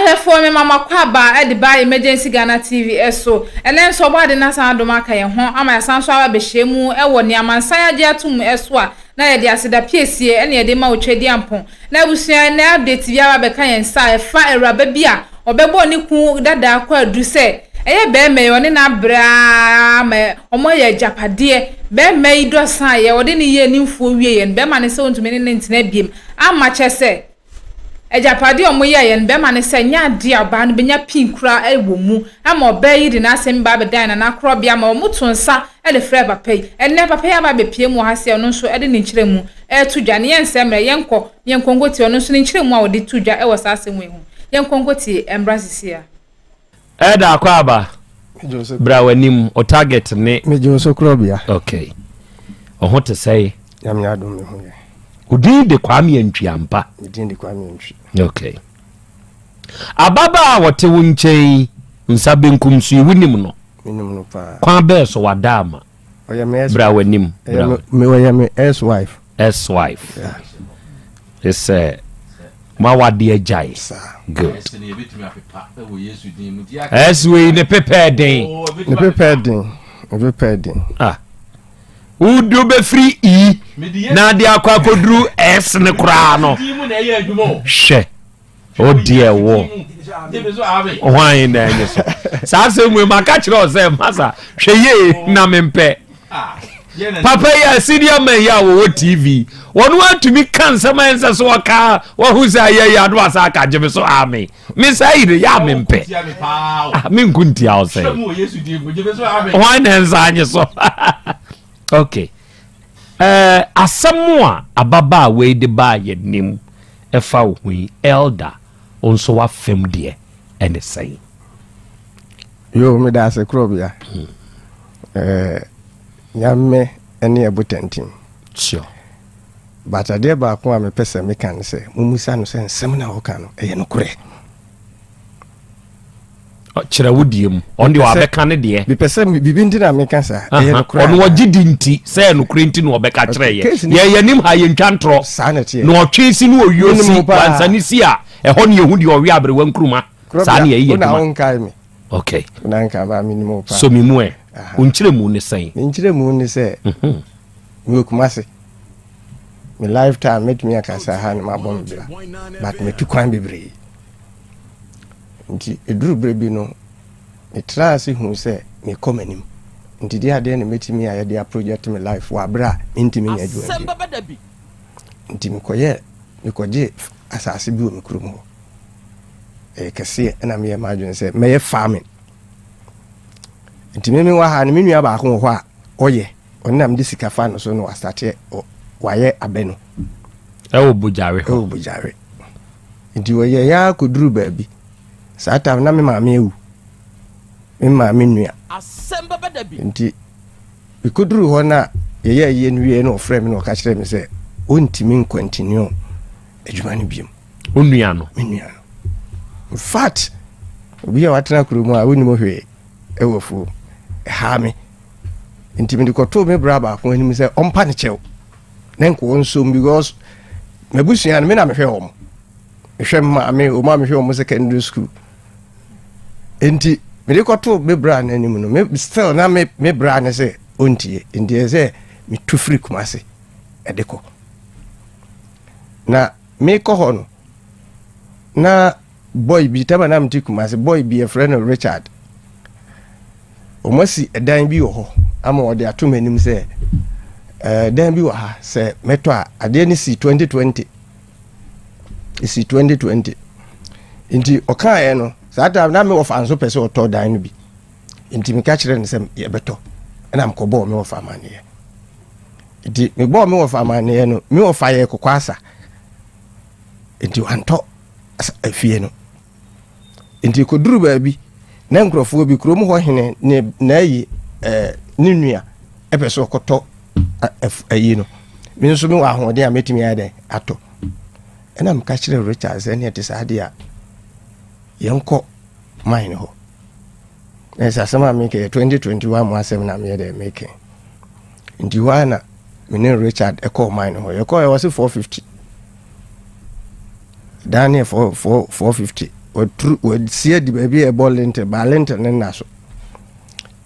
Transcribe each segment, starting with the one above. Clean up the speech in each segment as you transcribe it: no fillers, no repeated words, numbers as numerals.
Ahwɛfoɔ mema mo akwaaba de ba Emergency Ghana TV so. Ɛnɛ nso ɔbɔ ade no asan adom aka yɛn ho ama yɛasan so aba abɛhyia mu wɔ nea amansan agye atom so a na yɛde aseda piesie na yɛde ma Otwedeampɔn. Na abusua ɛnɛ update bi aba abɛka yɛn nsa a ɛfa awuraba bi a ɔbɛbɔɔ ne kun dadaa kwaadu sɛ ɛyɛ barima yi ɔne no abrɛ ara ma wɔayɛ agyapadeɛ. Barima yi dɔ saeɛ ɔde no yɛɛ ne mfuo wieɛ no barima no sɛ ɔntumi ne no ntena biom ama kyɛ sɛ Agyapadeɛ a wɔyɛeɛ no, bɛrima no sɛ nyɛ adeɛ a ɔbaa no bɛnya pii koraa wɔ mu ama ɔbaa yi de n'asɛm ba abɛdan Nana Korɔbea ma wɔto nsa de frɛɛ papa yi. Ɛnnɛ, papa yi aba abɛpue mu wɔ ha sɛ ɔno nso de ne nkyerɛmu reto dwa. Ne yɛnsɛe mmerɛ, yɛnkɔ na yɛnkɔ nkɔtie ɔno nso ne nkyerɛmu a ɔde to dwa wɔ saa asɛm wei ho. Yɛnkɔ nkɔtie mmra sisi a. Elder Akwaaba, bra w'anim, o target ne. Megye wo so korɔbea. Okay. Ɔho te sɛe? Nyame adom me ho yɛ. Wo din de Kwame Antwi ampa? Me din de Kwame Antwi. Okay. Ababaa a wɔte wo nkyɛn yi, nsa benkum so yi, wonim no? Menim no paa. Kwan bɛɛ so wada ama? Ɔyɛ me ex. Bra w'anim. Bra. Ɔyɛ me ex-wife. Ex-wife. Yeah. Sɛ mawade agyae. Good. S wei ne pepɛ den. Oh, ne pepɛ den. Ne pepɛ den. Ah. Wode wobɛfiri E na ade akɔ akɔduru S ne koraa no. Hwɛ. O deɛ wo. Hwan na ɛnyɛ so. Saa asɛm wei maka kyerɛ wo sɛ masa hwɛ yie na mempɛ. Papa yi a senior man yi a wɔwɔ TV wɔn atumi ka nsɛm a ɛnsɛ so wɔka wɔho sɛ ayɛ yi ano asa aka gye me so ame me saa yi de yɛ a mempɛ ah, menko ntia wo sɛ hwan na ɛnsa anye so okay uh, asɛm a ababaa wei de baa yɛ nim ɛfa wo ho yi elder wo nso wafam deɛ ɛne sɛn? Yo, meda ase korɔbea. Hmm. Eh, nyame ɛne ɛbo tɛnten. Sure. But adeɛ baako a mepɛ sɛ meka ne sɛ, mummusa no sɛ nsɛm no a ɔka no, ɛyɛ nokorɛ. Kyerɛ wo deɛ mu. Ɔno deɛ wabɛka ne deɛ. Mepɛ sɛ biribi nti na meka saa. Ɛyɛ nokorɛ. Ɔno ɔgye di nti sɛ ɛyɛ nokorɛ nti na ɔbɛka kyerɛ yɛ. Yɛ yɛnim ha yɛntwa ntorɔ. Saa na ɛteɛ. Na ɔtwe si ne owuo si wansane si a ɛhɔ ne yɛhu deɛ ɔwe aberewa nkuruma. Saa ne yɛyɛ adwuma. Wonkae me. Okay. Wona nka ba menim wo paa. So me mu ɛ. Wo nkyerɛmu ne sɛn? Me nkyerɛmu ne sɛ mhm. mewɔ Kumase. Me lifetime mɛtumi aka sɛ ha ne mabɔ me bra. But metu kwan bebree. Nti ɛduru berɛ bi no metraa ase huu sɛ mekɔ m'anim. Nti deɛ adeɛ na mɛtumi ayɛ de aproject me life wɔ aberɛ a mentumi nyɛ adwuma bio. Nti mekɔyɛ mekɔgye asase bi wɔ me kurom hɔ. Ɛyɛ kɛseɛ ɛna meyɛ m'adwene sɛ mɛyɛ farming. Nti me mewɔ ha no me nua baako wɔ hɔ a ɔyɛ ɔno na mede sika fa no so na wasateɛ wayɛ abɛ no. Ɛwɔ Bogyare hɔ. Ɛwɔ Bogyare. Nti wɔyɛ yɛ ara kɔduru baabi. Saa tam na me maame awu. Me maame nua. Nti mekɔduru hɔ no a yɛyɛ ayie no wie na ɔfrɛ me na ɔka kyerɛ me sɛ ɔntumi nkɔntinu adwuma no biom. Wo nua no? Me nua no. In fact, obi a watena kuro mu a wonim hwee ɛwɔ afuo ɛhaa me. Nti mede kɔtoo me bra baako anim sɛ ɔmpa ne kyɛw na nka ɔnsom because m'abusua no me na mehwɛ wɔn. Mehwɛ me maame, wɔn a mehwɛ wɔn secondary school. Nti mede kɔtoo me bra no anim no, me still na me me bra no sɛ ɔntie. Nti ɛsɛ sɛ metu firi Kumase ɛde kɔ. Na mekɔ hɔ no, na boy bi, tama na mete Kumase, boy bi yɛfrɛ no Richard. Wɔasi ɛdan bi wɔ hɔ ama wɔde ato m'anim sɛ eh, dan bi wɔ ha sɛ mɛtɔ a adeɛ no si 2020 ɛsi 2020 nti ɔkaeɛ no saa time na me wɔfa nso pɛ sɛ ɔtɔ dan no bi nti meka kyerɛ no sɛ yɛbɛtɔ ɛna mekɔbɔɔ me wɔfa amanneɛ Nti mebɔɔ me wɔfa amanneɛ no, me wɔfa yɛɛ kokwasa. Nti wantɔ afie no. Nti kɔduru baabi na nkurɔfoɔ bi kurom hɔ hene ne n'ayi ɛɛ ne nua ɛpɛ sɛ ɔkɔtɔ ayi no. Me nso mewɔ ahoɔden a mɛtumi ayɛ dɛn atɔ. Ɛna meka kyerɛ Richard sɛ ɛneɛ te saa deɛ a yɛnkɔ mine hɔ. Na ɛsɛ asɛm a meka yɛ 2021 mu asɛm na meyɛ dɛ meka. Nti hɔ ara na me ne Richard kɔɔ mine hɔ. Yɛkɔɔ yɛwɔ se 450. Dan ne yɛ 4 4 450. Waturu wasi adi baabi a ɛbɔ lintel baa lintel ne nna so.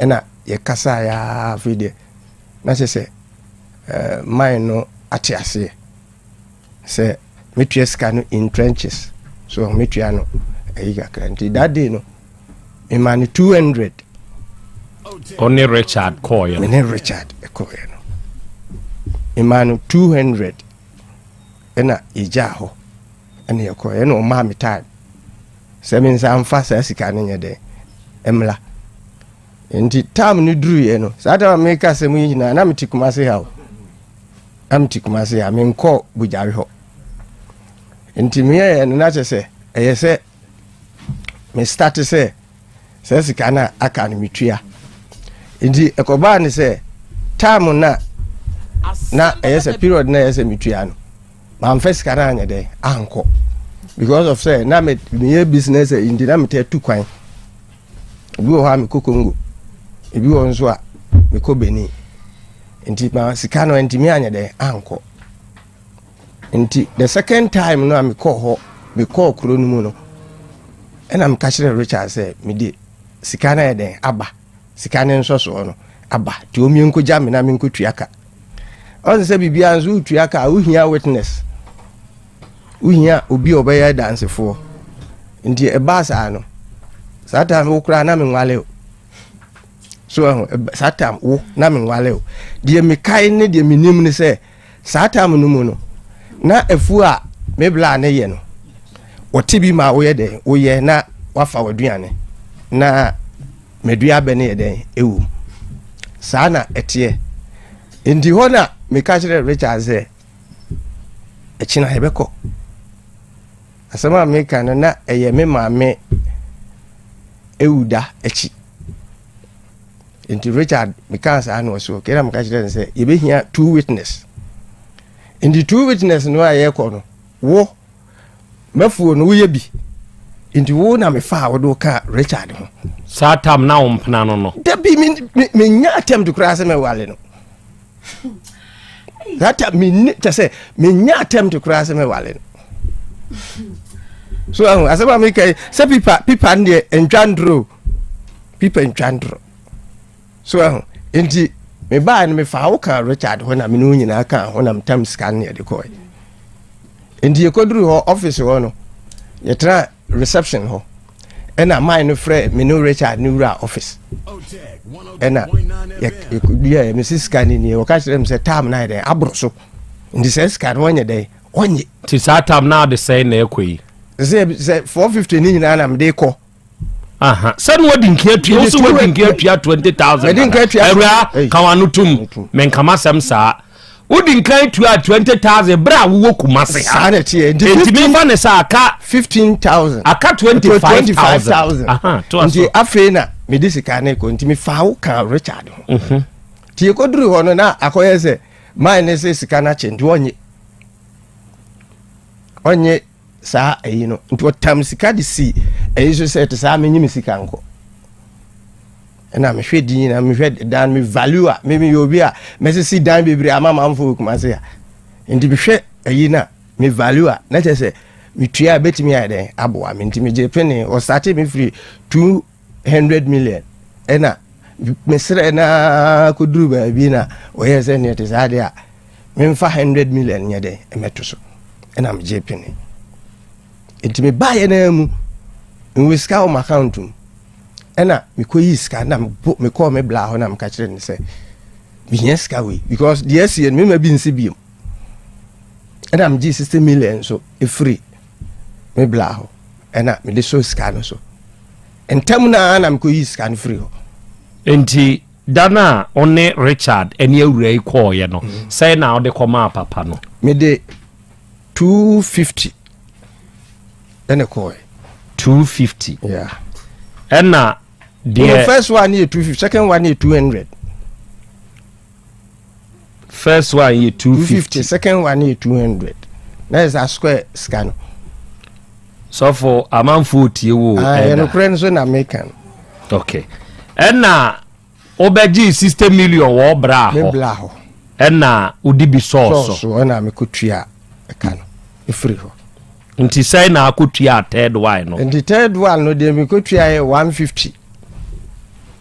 Ɛna yɛkasaeɛ ara afei deɛ na kyerɛ sɛ eh, man no ate aseɛ sɛ metua sika no in trenches so metua no ayi kakra nti that day no mema no 200. Ɔne Richard kɔɔeɛ no. Me ne Richard kɔɔeɛ no mema no 200 ɛna yɛgyaa hɔ ɛna yɛkɔɛ ɛna ɔmaa me time sɛ me nsa mfa saa sika no nyɛ dɛn mmla nti time no duruiɛ no saa time a meka asɛm yi nyinaa na mete Kumase ha o na mete Kumase ha menkɔ Bogyawe hɔ nti meyɛɛ no na kyɛ sɛ ɛyɛ sɛ me start sɛ saa sika no a aka no metua nti ɛkɔbaa ne sɛ time no a na ɛyɛ sɛ period na ɛyɛ sɛ metua no mamfa sika no anyɛ dɛn ankɔ because of sɛ na meyɛ business nti na metaa tu kwan ebi wɔ hɔ a mekɔ Congo ebi wɔ nso a mekɔ Benin nti ma sika no ntumi anyɛ dɛn ankɔ nti the second time no a mekɔɔ hɔ mekɔɔ kuro no mu no ɛna meka kyerɛ Richard sɛ mede sika no ayɛ dɛn aba sika ne nsɔsoɔ no aba nti ɔmie nkɔgya me na menkɔtua ka ɔne sɛ biribiara nso wotua ka a wohia witness wohia obi a ɔbɛyɛ dansefoɔ nti ɛbaa saa no saa time wo koraa na menwale o so ɛho saa time wo na menwale o deɛ mekae ne deɛ menim ne sɛ Saa tam no mu no, na afuo a me bla ne yɛ no, wɔte bi ma woyɛ dɛn? Woyɛ na wafa w'aduane na madua abɛ no yɛ dɛn? Ɛwom. Saa na ɛteɛ. Nti hɔ na meka kyerɛ Richard sɛ, ɛkyena yɛbɛkɔ. Asɛm a meka no na ɛyɛ me maame ewuda akyi. Nti Richard mekaa saa na ɔsɛ okay na meka kyerɛ no sɛ yɛbɛhia two witness. Nti two witness no a yɛkɔ no wo mafuo no woyɛ bi nti wo na mefa a wode wo ka Richard ho. Saa tam na wo mpena no no. Dabi menya attempt koraa sɛ mɛwale no. Saa tam menni kyɛ sɛ menya attempt koraa sɛ mɛwale no. So ahu asɛm a meka yi sɛ pipa pipa no deɛ ntwa ndoro. Pipa ntwa ntorɔ. So ahu? Nti mebaa no mefaa wo kaa Richard hɔ na me ne wo nyinaa kaa ho na metam sika no yɛde kɔe. Nti yɛkɔduru hɔ office hɔ no yɛtena reception hɔ ɛna man no frɛ me ne Richard ne wura office ɛna yɛkɔduaɛ mese sika no nie wɔka kyerɛ me sɛ tam no ayɛ dɛn aboro so nti sɛ sika no wɔnyɛ dɛn wɔnye. Nti saa tam no ade sɛn na ɛkɔ yi? Sɛ sɛ 450 ne nyinaa na mede kɔ. Aha, sɛ no wadi nka atua, wo so wadi nka atua 20,000. Medi nka atua. Awura, ka wano tum. Menka m'asɛm saa. Wodi nka atua 20,000 bere a wowɔ Kumase ha. Saa na ɛteɛ. Nti memfa ne sɛ aka 15,000. Aka 25,000. Aha, to aso. Nti afei na mede sika ne kɔ, nti mefaa wo ka Richard ho. Mhm. Nti yɛkɔduru hɔ no na akɔyɛ sɛ man ne sɛ sika no akyɛ nti ɔnye. Ɔnye saa ayi no nti ɔtam sika de si ayi so sɛ ɛte saa menye me sika nkɔ ɛna mehwɛ din na mehwɛ dan me value a me meyɛ obi a mɛsisi dan bebree ama manfo wɔ Kumase a nti mehwɛ ayi na me value a na kyerɛ sɛ metua a bɛtumi ayɛ dɛn aboa me nti megye pene ɔsate me firi 200 million ɛna mesrɛ na kɔduru baabi na ɔyɛ sɛ neɛ te saa deɛ a memfa 100 million nyɛ dɛn mmɛto so ɛna megye pene nti mebaeɛ no mu mewɔ sika wɔ m'account mu ɛna mekɔyi sika na mekɔɔ me bla hɔ na meka kyerɛ no sɛ mehia sika wei because deɛ asie no mema bi nsi biom ɛna megye 60 million nso ɛfiri me bla hɔ ɛna mede so sika no so ntɛm no na mekɔyi sika no firi hɔ nti Da no a wo ne Richard ne awuraa yi kɔeɛ no, sɛn na wode kɔmaa papa no? Mede 250 ɛna kɔɛ. 250? Yeah. Ɛna deɛ. The first one yɛ 250, second one yɛ 200. First one yɛ 250. 250, second one yɛ 200. Na yɛ sɛ square sika no. Sɔfo amanfoɔ tie wo. Ah, ɛyɛ nokorɛ no so na meka no. Okay. Ɛna wobɛgye 60 million wɔ bra hɔ. Me bra hɔ. Ɛna wode bi sɔɔ so. Sɔɔ so ɛna mekɔtua ɛka no ɛfiri hɔ. Nti sɛn na akɔtua third one no? Nti third one no deɛ, mekɔtua yɛ 150.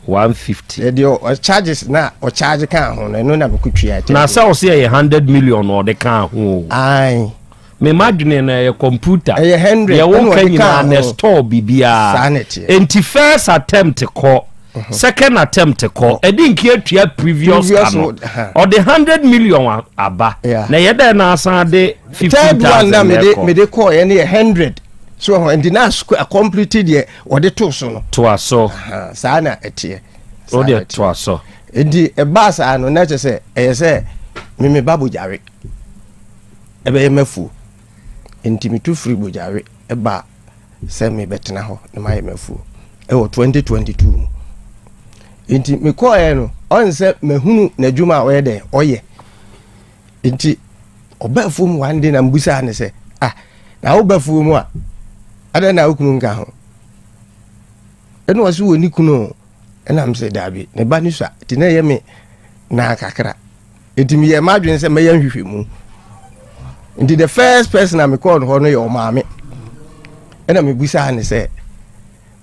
150. Deɛ charges na ɔcharge ka ho no, ɛno na mekɔtua. Na sɛ ɔsɛ ɛyɛ 100 million na ɔde ka ho o. Ae. Mema dwene no ɛyɛ computer. Ɛyɛ 100 deɛ ɛna woka ɔde nyinaa kaa na ho. store biribiaa. Saa na ɛteɛ. Enti first attempt kɔ, second attempt kɔ, ɛde nki atua previous Previous ka no. one, ha. Ɔde 100 million aba. Na ɛyɛ dɛ na asan de Third one na 15,000 mede ɛkɔ. Mede kɔɔyɛ no yɛ 100 so ɛhɔ, nti na complete deɛ ɔde to so no. Toa so. Aha, saa na ɛteɛ. Saa na Wodeɛ ɛteɛ. toa so. Nti ɛbaa saa no, na kyerɛ sɛ ɛyɛ sɛ meme ba Bogyawe ɛbɛyɛ mafuo, nti metu firi Bogyawe ɛba sɛ mebɛtena hɔ na mayɛ mafuo ɛwɔ 2022 mu. Nti mekɔɔɛ no, ɔn sɛ mahunu n'adwuma a ɔyɛ dɛn ɔyɛ, nti ɔba afuo mu one day na mbusaa ne sɛ, "Ah, na woba afuo mu a, adɛn na wo kunu nka ho?" Ɛna ɔse wɔ ne kunu o. Ɛna m sɛ daabi, ne ba ne sua, nti na ɛyɛ me naa kakra, nti meyɛ m'adwene sɛ mɛyɛ nhwehwɛmu. Nti the first person a mekɔɔ no hɔ no yɛ ɔmaame. Ɛna mebusaa ne sɛ,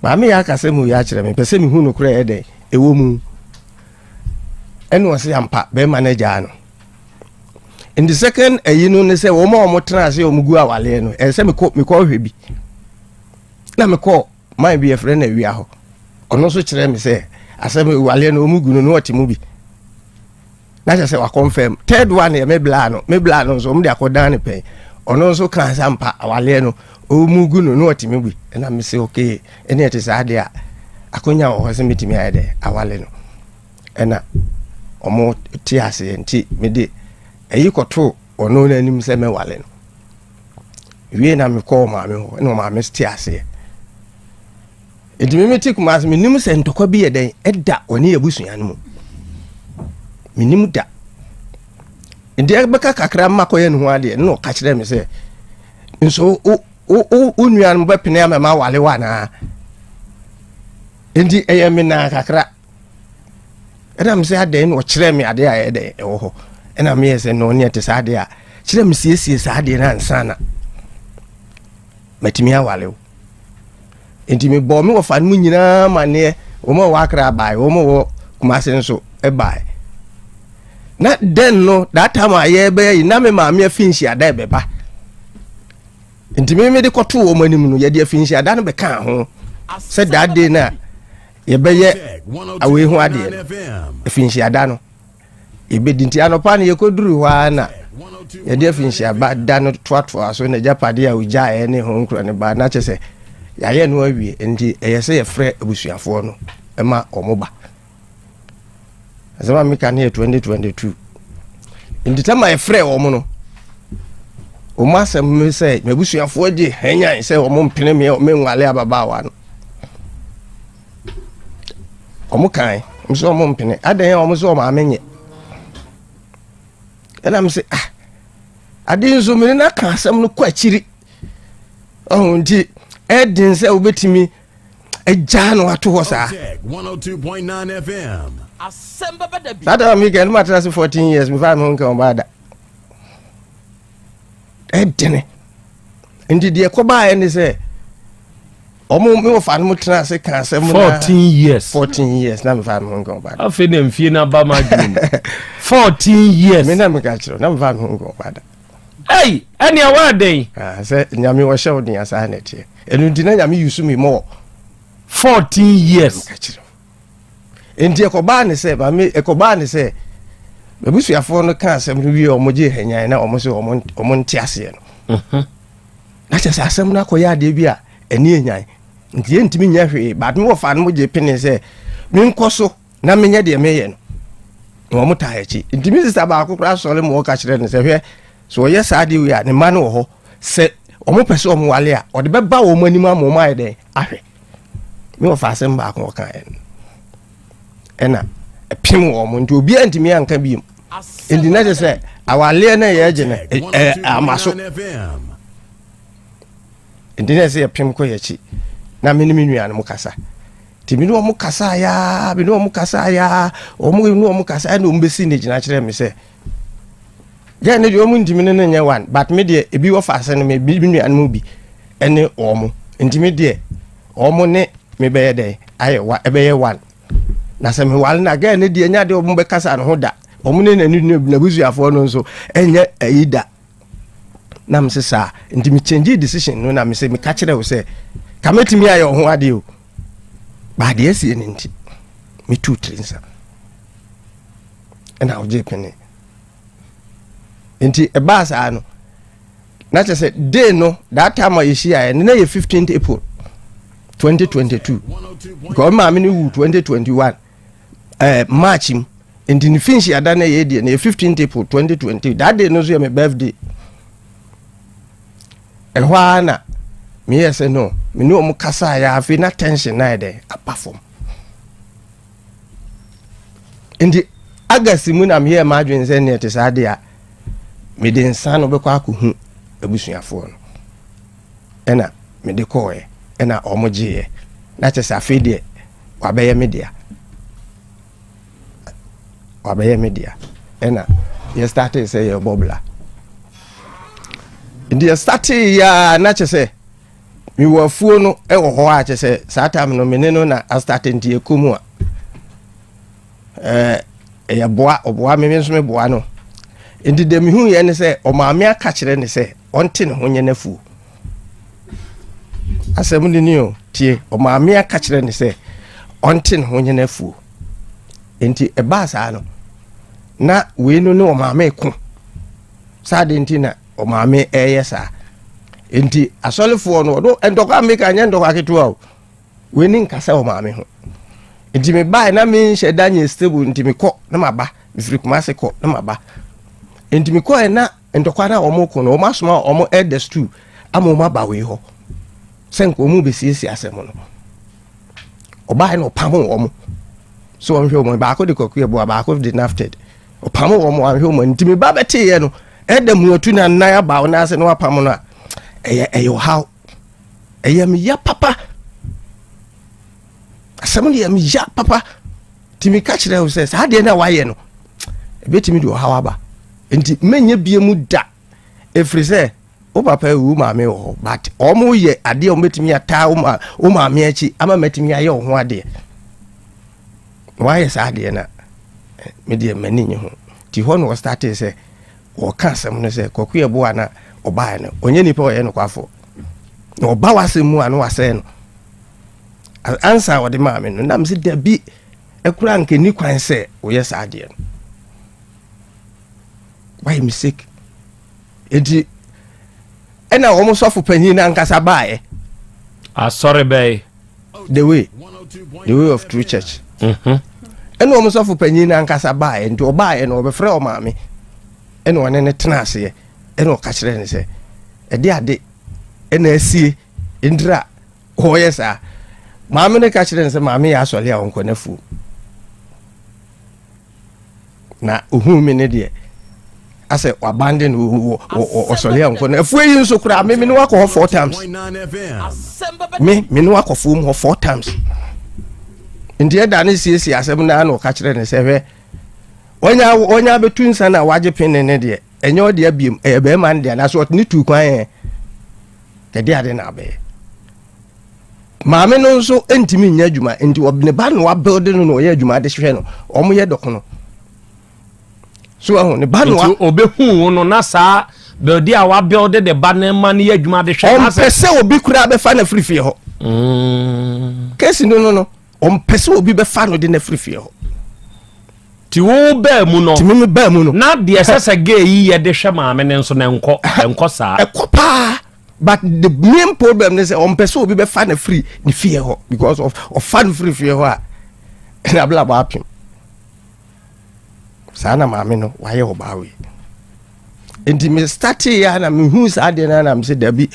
"Maame, yɛ akasɛ mu yɛ akyerɛ me, pɛ sɛ mehu no korɛ ɛyɛ dɛn ɛwɔ mu." Ɛna ɔse ampa, bɛrima no agyaa no. Nti second ayi no ne sɛ wɔn a wɔn tena ase a wɔn gu awaleɛ no, ɛsɛ sɛ mekɔ hwɛ bi, na mekɔ man bi yɛfrɛ no Awia hɔ. Ɔno nso kyerɛ me sɛ asɛm waleɛ no wɔn gu no na ɔte mu bi, na kyerɛ sɛ wakɔnfɛm. Third one yɛ me bla no nso wɔn de akɔdan ne pɛn. Ɔno nso kan sɛ ampa, awaleɛ no wɔn gu no na ɔte mu bi. Ɛna me sɛ okay, ɛne ɛte saa deɛ a, akonnwa wɔ hɔ sɛ metumi ayɛ dɛ awale no. Ɛna ɔmo te aseɛ, nti mede ɛyi kɔto ɔno n'anim sɛ mɛwale no wie, na mekɔ ɔmaame hɔ, ɛna ɔmaame te aseɛ. Nti meme te Kumase, menim sɛ ntɔkwa bi yɛ dɛn ɛda ɔne abusua no mu, menim da. Nti ɛbɛka kakra ma kɔyɛ ne ho adeɛ, na ɔka kyerɛ me sɛ, "Nso wo nua no bɛpene ama ma awale wo anaa?" Nti ɛyɛ me naa kakra. Ɛna me sɛ adɛn? Na ɔkyerɛ me adeɛ a ɛyɛ dɛn ɛwɔ hɔ. Ɛna meyɛ sɛ no ne ɛte saa adeɛ a kyerɛ me siesie saa adeɛ no ansa na matumi awale wo. Nti mebɔɔ me wɔfa no mu nyinaa manneɛ, wɔn a wɔwɔ Akra bae, wɔn a wɔwɔ Kumase nso bae. Na then no, that time a yɛbɛyɛ yi, na me maame afi nhyiada ɛbɛba, nti me mede kɔto wɔn anim no, yɛde afi nhyiada no bɛkaa ho sɛ that day no a yɛbɛyɛ awei ho adeɛ no, afi nhyiada no yɛbɛdi. Nti anɔpa no yɛkɔduru hɔ ara na yɛde afi nhyiaba da no toatoa so, na agyapadeɛ a ogyaeɛ ne ho nkura ne ba, na kyɛ sɛ yɛayɛ no awie. Nti ɛyɛ sɛ yɛfrɛ abusuafoɔ no ma ɔmo ba. Asɛm a meka no yɛ 2022. Nti tama yɛfrɛ wɔn no, wɔn asɛm ne sɛ m'abusuafoɔ gye hanyan sɛ wɔn mpene me menwale ababaawa no. Wɔn kan nso wɔn mpene adan a wɔn nso wɔn maame nyɛ. Ɛna mo sɛ, ah, ade nso mene na ka asɛm no kɔ akyiri ɔho, nti ɛden sɛ wobɛtumi agyaa no ato hɔ saa. 102.9 FM. Saa tama meka no, matena se 14 years mefa me ho nka ɔbaa da. Ɛdene nti deɛ kɔbaeɛ ne sɛ ɔmo me wɔfa no mo tena ase ka asɛm na 14 years. 14 years na mefa me ho nka ɔbaa da. Afei na mfie no aba ma adwene mu, 14 years. Me na meka kyerɛ na mefa me ho nka ɔbaa da. Ei, ɛnea woaden. Ah, sɛ Nyame wɔhyɛ wo den asaa na ɛteɛ. Ɛno nti na Nyame yusu me mɔɔ. 14 years. Meka kyerɛ wo. Nti ɛkɔbaa ne sɛ maame, ɛkɔbaa ne sɛ m'abusuafoɔ no ka asɛm no wie a, ɔmo gye hanyan na ɔmo sɛ ɔmo nte aseɛ no, na kyerɛ sɛ asɛm no akɔyɛ adeɛ bi a ɛne enyan, nti yɛntumi nyɛ hwee. But me wɔfa no mo gye pene sɛ menkɔ so na menyɛ deɛ meyɛ no, na wɔn taa akyi. Nti me sister baako koraa sɔre ma ɔka kyerɛ no sɛ, hwɛ, sɛ ɔyɛ saa adeɛ wei a, ne mma no wɔ hɔ sɛ wɔn pɛ sɛ wɔn wale a, ɔde bɛba wɔn anim ama wɔn ayɛ dɛn ahwɛ. Me wɔfa asɛm baako ɔka yɛ no, ɛna ɛpem wɔn, nti obiara ntumi anka biem. Nti na kyerɛ sɛ awaleɛ no yɛ gye no ɛ ama so. 102.9 FM. Nti na ɛsɛ yɛpem kɔ yɛkyi na me ne me nuanom kasa. Nti me ne wɔn kasa yaa, me ne wɔn kasa yaa, wɔn ne wɔn kasa, ɛna wɔn bɛsi ne gyina kyerɛ me sɛ gɛn ne deɛ wɔn ntumi ne no nyɛ one, but me deɛ ebi wɔ fa ase no, me bi me nuanom bi. Ɛne wɔn. Nti me deɛ wɔn ne me bɛyɛ dɛn ayɛ wa ɛbɛyɛ one. Na sɛ meware na girl no deɛ ɛnyɛ adeɛ wɔn bɛkasa ne ho da. Wɔn ne n'ani n'abusuafoɔ no nso ɛnyɛ ayi da. Na me se saa. Nti me change decision no na me se meka kyerɛ wo sɛ ka mɛtumi ayɛ wo ho adeɛ o. Ba adeɛ asie no nti metuu tiri nsa. Ɛna wogye pene. Nti ɛbaa saa no na kyerɛ sɛ day no, that time a yɛhyiaeɛ no, na yɛ 15th April 2022, because maame no wu 2021 March mu. Nti ne finhyiada no yɛ deɛ no yɛ 15th April 2020. That day no nso yɛ me birthday. Ɛhɔ ara na meyɛ sɛ no me ne ɔmo kasaeɛ. Afei na tension na yɛ dɛ aba fam. Nti August mu na meyɛɛ m'adwene sɛ neɛ te saa deɛ a, mede nsa no bɛkɔ akɔhu abusuafoɔ no. Ɛna mede kɔɔɛ, ɛna ɔmo gyeeɛ. Na kyɛ sɛ afei deɛ wabɛyɛ me dea, wabɛyɛ me dea. Ɛna yɛ startee sɛ yɛbɔ bla. Nti yɛ startee yɛa na kyɛ sɛ mewɔ afuo no ɛwɔ hɔ a, kyɛ sɛ saa time no me ne no na astarte. Nti yɛkɔ mu a, ɛyɛ boa, ɔboa me, me nso meboa no. Nti deɛ mehu yɛ ne sɛ ɔmaame aka kyerɛ ne sɛ ɔnte ne ho nyɛ n'afuo. Asɛm no ni o, tie. Ɔmaame aka kyerɛ ne sɛ ɔnte ne ho nyɛ n'afuo. Nti ɛbaa saa no na wei no ne ɔmaame ko saa de. Nti na ɔmaame ɛyɛ saa. Nti asɔlefoɔ no ɔdo ntɔkwa meka nyɛ ntɔkwa ketewa o. Wei ne nkasa ɔmaame ho. Nti mebae na menhyɛ da nyɛ stable. Nti mekɔ na maba, mefiri Kumase kɔ na maba. Nti mekɔɛ na ntɔkwa no a wɔn ko no, wɔn asoma wɔn elders too ama wɔn aba wei hɔ sɛ nka wɔn bɛsiesie asɛm no. Ɔbaa na ɔpam wɔn so wɔn hwɛ wɔn. Baako de kɔkɔ ɛboa, baako de nafted. Ɔpam wɔn, wɔn ahwɛ wɔn. Nti meba bɛteeɛ no, ɛda mu atu na nan aba wɔn ase na wapam no a, ɛyɛ ɔhaw. Ɛyɛ me ya papa. Asɛm no yɛ me ya papa. Nti meka kyerɛ wo sɛ saa adeɛ no a wayɛ no, ɛbɛtumi de ɔhaw aba. Nti menyɛ bie mu da, ɛfiri sɛ wo papa awu, wo maame wɔ hɔ, but ɔmo yɛ adeɛ a ɔmo ataa wo maame akyi ama mɛtumi ayɛ wo ho adeɛ. Wayɛ saa adeɛ no a, me deɛ m'ani nye ho. Nti hɔ na ɔstartee sɛ wɔka asɛm no sɛ Kwaku Yɛboa na ɔbaeɛ no, ɔnyɛ nipa, ɔyɛ nokwafoɔ na ɔba w'asɛm mu a na wasɛe no. Ansa a ɔde maa me no, nam sɛ dabi, ɛkora nka ni kwan sɛ woyɛ saa adeɛ no, wayɛ mistake. Enti ɛna wɔn sɔfo panyin no ankasa baeɛ. Asɔre bɛyi? The Way of True Church. Ɛna wɔn sɔfo panyin no ankasa baeɛ. Nti ɔbaeɛ no, ɔbɛfrɛ ɔmaame, ɛna ɔne ne tena aseɛ, ɛna ɔka kyerɛ ne sɛ ɛde ade ɛna asie ndira wɔyɛ saa. Maame no ka kyerɛ ne sɛ maame yɛ asɔre a ɔnkɔ n'afuom na ohun mi ne deɛ asɛ wabande no ɔsɔre a ɔnkɔ n'afuo yi nso koraa. Me ne wakɔ hɔ four times. Me ne wakɔ fuom hɔ four times. Nti ɛda ne siesie asɛm naa na ɔka kyerɛ ne sɛ, hwɛ, wɔnya abɛtu nsa na wagye pene ne deɛ ɛnyɛ ɔde abiem, ɛyɛ bɛrima no deɛ anaasɛ ɔte ne tu kwan yɛ ɛde ade na abɛyɛ. Maame no nso ntumi nyɛ adwuma, nti ne ba no wabuild no na ɔyɛ adwuma de hwɛ no. Ɔmo yɛ dɔkono so ɛho ne ba no. Nti obehu wo no na saa build a wabuild de ba ne ma no yɛ adwuma de hwɛ. Ɔmpɛ sɛ obi koraa bɛfa no afiri fie hɔ. Kesi no, ɔmpɛ sɛ obi bɛfa no de no afiri fie hɔ. Nti wo baa mu no, Nti me baa mu no, na deɛ ɛsɛ sɛ gay yi yɛ de hwɛ maame ne nso na ɛnkɔ saa. Ɛkɔ paa, but the main problem ne sɛ ɔmpɛ sɛ obi bɛfa no firi ne fie hɔ, because of ɔfa no firi fie hɔ a, ɛna abrabɔ apem saa na maame no wayɛ ɔbaa wei. Nti me startee ya na mehu saa adeɛ no na mesɛ dabi,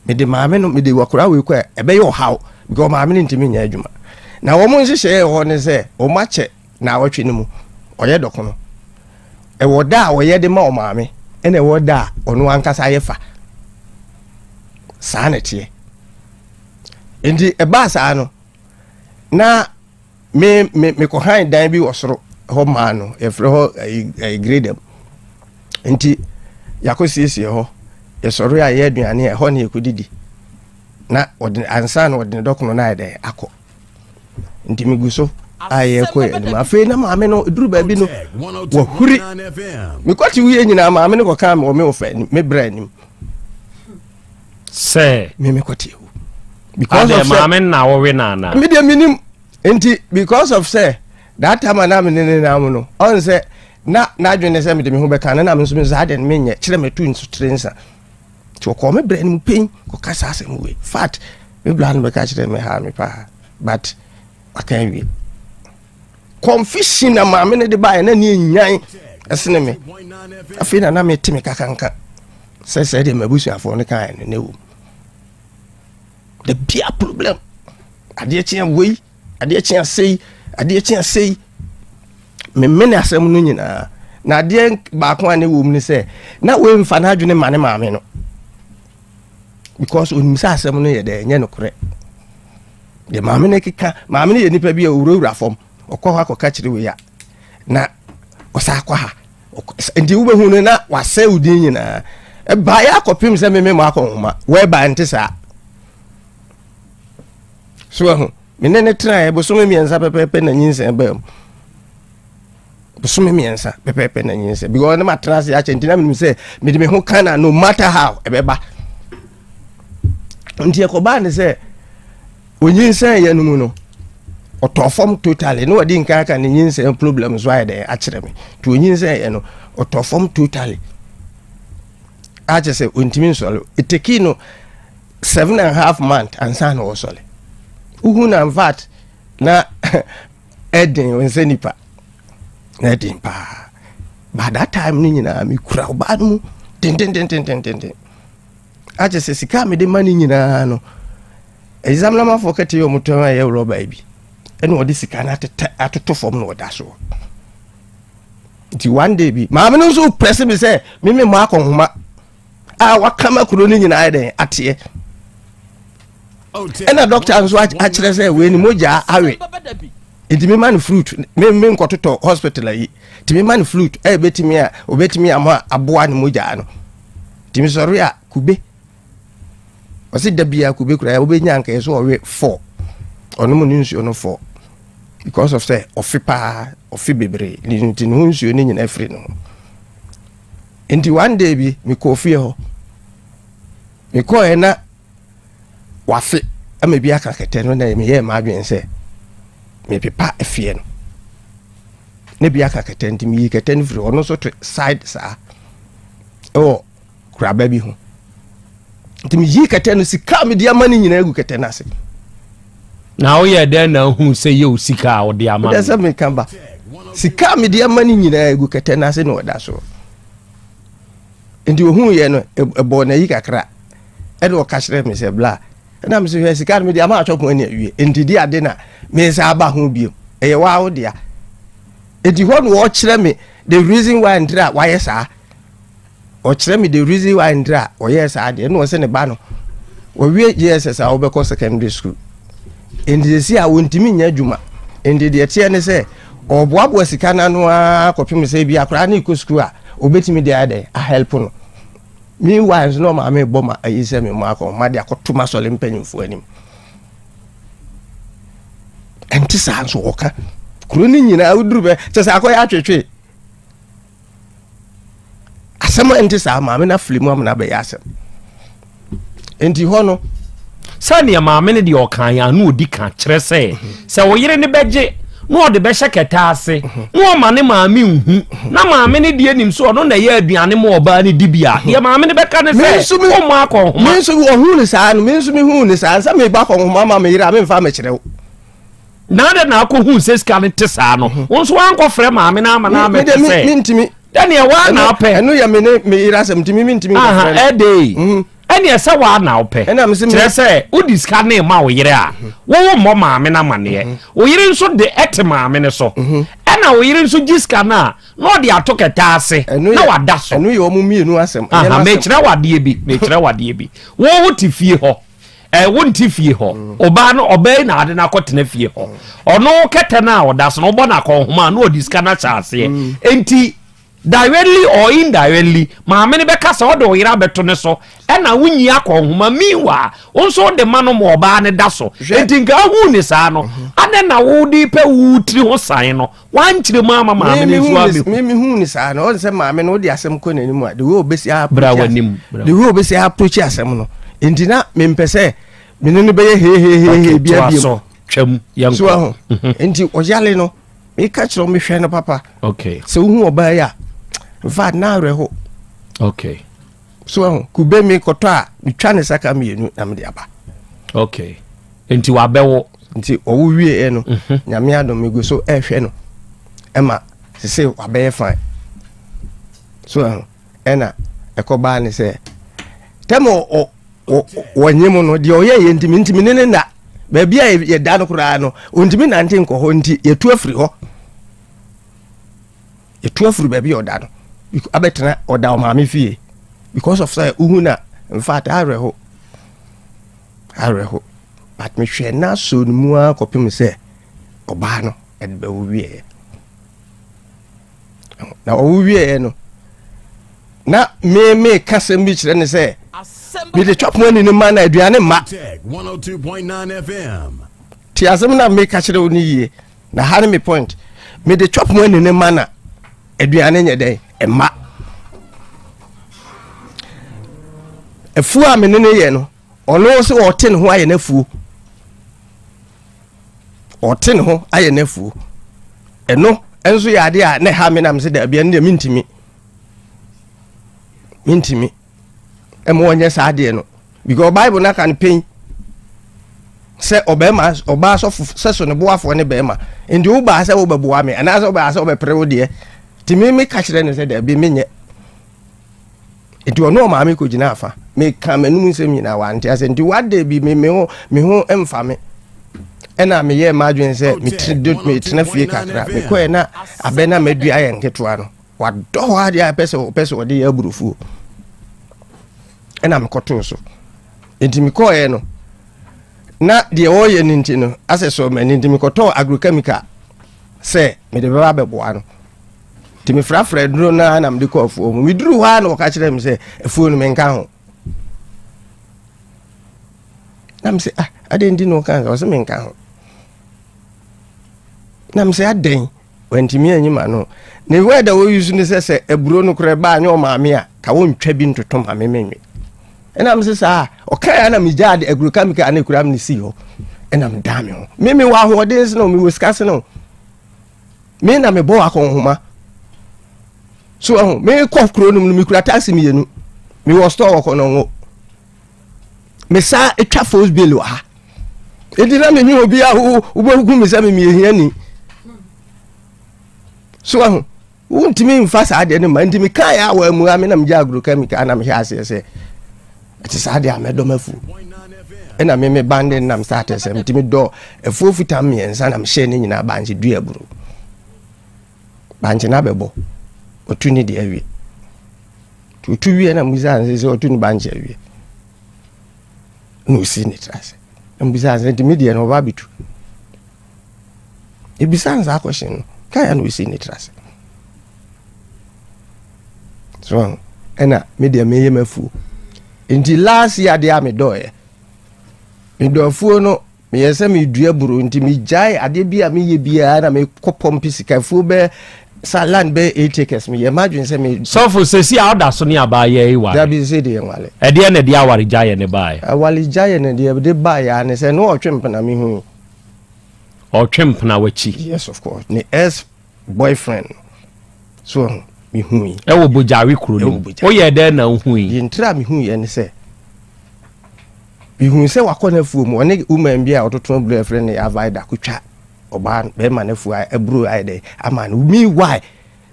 mede maame no, mede wakora wei kɔ a, ɛbɛyɛ ɔhaw, because maame no ntumi nyɛ adwuma. Na wɔn nhyehyɛeɛ wɔ hɔ ne sɛ wɔn akyɛ na awɔtwe no mu ɔyɛ dɔkono. Ɛwɔ da a ɔyɛ de ma ɔmaame, ɛna ɛwɔ da a ɔno ankasa ayɛ fa. Saa na ɛteɛ. Nti ɛbaa saa no na me mekɔhan dan bi wɔ soro hɔ maa no, yɛfrɛ hɔ ɛyi gradam. Nti yɛakɔ siesie hɔ, yɛsɔre a yɛ aduane a ɛhɔ ne yɛkɔdidi. Na ɔde ansa na ɔde ne dɔkono no ayɛ dɛ akɔ. Nti megu so a yɛkɔ yɛ anim. Afei na maame no duru baabi no wahuri. Mekɔte wie nyinaa maame no kɔkaa me wɔ me wɔfa anim, me brɛ anim. Sɛ. Me mekɔte awu. Because of sɛ. Maame na wɔwe na ana. Me deɛ menim. Nti because of sɛ that time a na me ne ne nam no ɔn sɛ na n'adwene ne sɛ mede me ho bɛka no na me nso me saa deɛ no menyɛ kyerɛ matu nso tiri nsa. Nti ɔkɔɔ me brɛ no mu pɛn kɔka saa asɛm wei. Fact me bra no bɛka kyerɛ me ha me paa but waka awie. Confusion na maame no de baeɛ na ne nyan ɛsene me. Afei na na mete me kakanka sɛ sɛ deɛ m'abusuafoɔ no kaeɛ no na ɛwom. Da bia problem. Adeɛ kyea wei, adeɛ kyea sei, adeɛ kyea sei. Memene asɛm no nyinaa. Na adeɛ baako a ne wɔ mu ne sɛ na wei mfa n'adwene ma ne maame no. Because onim sɛ asɛm no yɛ dɛ ɛnyɛ nokorɛ. Deɛ maame no keka, maame no yɛ nipa bi a owurawura fam. Ɔkɔ hɔ akɔka kyerɛ wei a na ɔsa akɔ ha. Nti wobɛhu no na wasɛe wo din nyinaa. Ɛbaeɛ akɔpem sɛ meme mo akɔ nhoma. Wɛba nte saa. So ahu, me ne ne tenaeɛ bosome mmiɛnsa pɛpɛɛpɛ na nyinsɛn baa mu. Bosome mmiɛnsa pɛpɛɛpɛ na nyinsɛn. Because ne matena ase akyɛ nti na menim sɛ mede me ho ka na no matter how ɛbɛba. Nti ɛkɔbaa ne sɛ onyinsɛn yɛ no mu no ɔtɔ fam totally na wɔde nkan aka ne nyinsɛn problem so ayɛ dɛ akyerɛ me. Nti onyinsɛn yɛ no ɔtɔ fam totally. Akyɛ sɛ ontumi nsɔre. Eteki no 7.5 month ansa na ɔsɔre. Wohu na in fact na ɛden nsɛ nipa na ɛden paa. By that time no nyinaa mekura ɔbaa no mu dendendendendenden. Akyɛ sɛ sika a mede ma no nyinaa no examinamafoɔ kɛte yɛ ɔmo tɔn a ɛyɛ rɔba bi ɛna ɔde sika no ateta atoto fam na ɔda soɔ. Nti one day bi maame no nso prɛse me sɛ meme mmɔ akɔnhoma a wakama kuro no nyinaa yɛ dɛn ateɛ. Ɛna dɔkta nso akyerɛ sɛ wei ni mogya awe nti mema no fruit me me nkɔtotɔ hospital ayi nti mema no fruit ɛyɛ bɛtumi a obɛtumi ama aboa ne mogya no. Nti mesɔre a kube ɔse da bia kube kura wobɛnya nka yɛ so ɔwe 4 ɔnom ne nsuo no 4 because of sɛ ɔfe paa ɔfe bebree nti ne ho nsuo no nyinaa firi ne ho. Nti one day bi mekɔɔ fie hɔ mekɔɛ na wafe ama bi aka kɛtɛ no na meyɛɛ m'adwene sɛ mepepa afie no na bi aka kɛtɛ nti meyi kɛtɛ no firi ɔno nso to side saa ɛwɔ kuraba bi ho nti meyi kɛtɛ no sika a mede ama no nyinaa gu kɛtɛ no ase. Na woyɛ dɛn na ahu sɛ yɛ wo sika a wode ama no? Sɛ meka ba sika a mede ama no nyinaa gu kɛtɛ no ase na ɔda so nti ohuu yɛ no ɛbɔɔ n'ayi kakra ɛna ɔka kyerɛ me sɛ bla ɛna me sɛ hwɛ sika no mede ama atwɔko ani awie nti di ade na me nsa aba ho bio ɛyɛ waa wo dea. Nti hɔ na ɔkyerɛ me the reason why ntira wayɛ saa. Ɔkyerɛ me the reason why ntira ɔyɛ saa deɛ ɛna ɔsɛ ne ba no wɔwie JSS a wɔbɛkɔ secondary school nti sɛsi a wɔntumi nyɛ adwuma nti deɛ teɛ ne sɛ ɔboaboa sika no ano ara kɔpem sɛ bi akwaraa no kɔ school a obɛtumi de ayɛ dɛn ahelp no. Meanwhile nso na ɔmaame bɔ ma ayi sɛ me mmɔ akɔ ma de akɔto ma sɔle mpanyimfoɔ anim. Ɛnte saa nso wɔka kuro no nyinaa woduru bɛ kyɛ sɛ akɔyɛ atwetwe asɛm a ɛnte saa maame no afili mu amena bɛyɛ asɛm. Nti hɔ no sɛdeɛ maame no deɛ ɔka yɛn ano ɔdi ka kyerɛ sɛ sɛ wo yere no bɛgye na ɔde bɛhyɛ kɛtɛ ase na ɔma ne maame nhu na maame no deɛ nim so ɔno na ɛyɛ aduane ma ɔbaa no di bi a deɛ maame no bɛka ne sɛ ɔmmɔ akɔnhoma. Me nso ɔhu ne saa no me nso mehu ne saa sɛ meba akɔnhoma ma me yere a memfa mekyerɛ wo. Na adɛ na akɔhu sɛ sika no te saa no wo nso wankɔfrɛ maame no ama no amɛte sɛ mentumi dɛneɛ waa na wopɛ. Ɛno yɛ me ne me yere asɛm nti me mentumi nkɔfrɛ no. Ɛde ɛneɛ sɛ waa na wopɛ kyerɛ sɛ wode sika ne ma wo yere a wowo mmɔ maame no amanneɛ wo yere nso de ɛte maame no so ɛna wo yere nso gye sika no a na ɔde ato kɛtɛ ase na wada so. Ɛno yɛ ɔmo mmienu asɛm. Mekyerɛ wadeɛ bi mekyerɛ wadeɛ bi wo wo te fie hɔ wo nte fie hɔ ɔbaa no ɔbaa yi na ade no akɔtena fie hɔ ɔno kɛtɛ no a ɔda so no wobɔ no akɔnhoma a na ɔde sika no ahyɛ aseɛ nti. Directly or indirectly, maame no bɛka sɛ ɔde ɔyere abɛto ne so ɛna wonyi akɔ nhoma. Meanwhile, wo nso wode ma no ma ɔbaa no da so. Enti nka ahu ne saa no, adɛn na wode pɛ wo tiri ho san no, wankyerɛ mu ama maame no nso abɛhu? Me mehu ne saa no, ɔne sɛ maame no wode asɛm kɔ n'anim a, the way obɛsi Bra w'anim, bra. The way obɛsi approach asɛm no, nti na mempɛ sɛ mene no bɛyɛ hehehehe bia toa biom. So twam, yɛnkɔ. So aho, nti ɔyale no, meka kyerɛ wo, mehwɛ no papa. Sɛ wohu ɔbaa yi a, infact na awerɛho. So aho, kube mi kɔtɔ a, metwa ne saka mmienu na mede aba. Okay, nti wabɛwo? Nti ɔwo wieɛ no, Nyame adom, megu so ɛhwɛ no ɛma sese wabɛyɛ fine. So aho, ɛna ɛkɔbaa ne sɛ tɛm wɔnye mu no deɛ ɔyɛ yɛ ntimi ne nna baabi a yɛda no koraa no, ɔntumi nante nkɔ hɔ, nti yɛtu afiri hɔ, yɛtu afiri baabi a ɔda no abɛtena ɔda ɔmaame fie because of sɛ wohu na infact awerɛho, awerɛho. But mehwɛ na so no mu ara kɔpem sɛ ɔbaa no ɛde bɛwo wieɛ. Na ɔwo wieɛ no, na me meka sɛm bi kyerɛ ne sɛ mede chop money no ma na aduane mma. Tech 102.9 FM. Te asɛm na meka kyerɛ wo no yie, na ha ne me point. Mede chop money no ma na aduane nyɛ dɛn ɛma afuo a mene ne yɛ no. Ɔno sɛ ɔte ne ho ayɛ n'afuo, ɔte ne ho ayɛ n'afuo. Ɛno nso yɛ adeɛ a na ɛha me nam sɛ daabi, ɛno deɛ mentimi mentimi ɛma ɔnyɛ saa adeɛ no, because Bible no aka no pɛn sɛ ɔbɛrima ɔbaa sɔfo sɛ so ne boafoɔ ne bɛrima. Nti wobaa sɛ wobɛboa me anaasɛ wobaa sɛ wobɛpere wo deɛ? Nti me meka kyerɛ no sɛ daabi, menyɛ. Nti ɔno ɔmaame kɔgyina afa, meka m'anum nsɛm nyinaa, wante ase. Nti wade bi me ho mfa me, ɛna meyɛɛ m'adwene sɛ metena fie kakra. Mekɔɛ na abɛ na madua yɛ nketewa no, wadɔ hɔ adeɛ a ɛpɛ sɛ ɔde yɛ aburofuo, ɛna mekɔtoo so. Nti mekɔɔɛ no, na deɛ ɔreyɛ no nti no asɛ sɔ m'ani, nti mekɔtɔɔ agrochemical sɛ mede bɛba bɛboa no. Nti mefrafra aduro no ara na mede kɔ afuo mu. Meduru hɔ a na wɔka kyerɛ me sɛ afuo no menka ho. Na me sɛ, ah, adɛn nti na wɔka sɛ? Ɔsɛ menka ho. Na me sɛ, adɛn? Wantumi anyi ma no. Ne word a wɔyi so ne sɛ aburo no korɛ baa nyɛ ɔmaame a ka wɔntwa bi ntoto ma me menwe. Ɛna me sɛ saa ɔkaeɛ na megyaa de agrochemical ne kura me ne sii hɔ, ɛna medaa me ho. Me mewɔ ahoɔden sene wo, mewɔ sika sene wo, me na mebɔ akɔnhoma so ɛho. Mekɔ kuro no mu no, mekura taxi mmienu, mewɔ store wɔ Kɔnɔngo, mesa atwa force bill wɔ ha. Enti na menye obi a wobɛhu me sɛ memeyɛ hiani so ɛho. Wontumi mfa saa deɛ no ma. Nti mekaeɛ a wɔamua me, na megya agrochemical na mehyɛ aseɛ sɛ ɛte saa deɛ a mɛdɔ mafuo. Ɛna me me bande nam start sɛ metumi dɔ afuo futa mmiɛnsa na mehyɛ ne nyinaa bankye dua aburo. Bankye no abɛbɔ, ɔtu ne deɛ awie. Nti ɔtu wie na mbisa ne sɛ ɔtu ne bankye awie, na ɔsi ne tiri ase na mbisa sɛ, nti me deɛ no ɔba abɛtu? Ebisa no saa question no kaya na ɔsi ne tiri ase so. Ɛna me deɛ meyɛ m'afuo. Nti last year deɛ a medɔɔyɛ, medɔ afuo no, meyɛ sɛ medua buro. Nti megyae adeɛ bi a meyɛ biara na mekɔ pɔmpe sika afuo bɛɛ sa land bɛyɛ 8 acres. Meyɛ m'adwene sɛ me Sɔfo, sɛsi a ɔda so ne abaayɛ yi ware? Dabi, sɛ deɛ nwale. Ɛdeɛ na ɛde aware gyaeɛ ne baeɛ? Awale gyaeɛ no deɛ de baeɛ a ne sɛ ne ɔtwe mpena mehu yi. Ɔtwe mpena w'akyi? Yes, of course, ne ex boyfriend no so ɔho mehu yi. Ɛwɔ Bogyawe kuro no Ɛwɔ mu? Bogyawe. Woyɛ dɛn na wohu yi? Deɛ ntira a mehu yɛ ne sɛ mehu sɛ wakɔ n'afuo mu, ɔne woman bi a ɔtoto aburo a yɛfrɛ no Avaida kotwa ɔbaa bɛrima n'afuo a aburo ayɛ dɛ ama no. Meanwhile,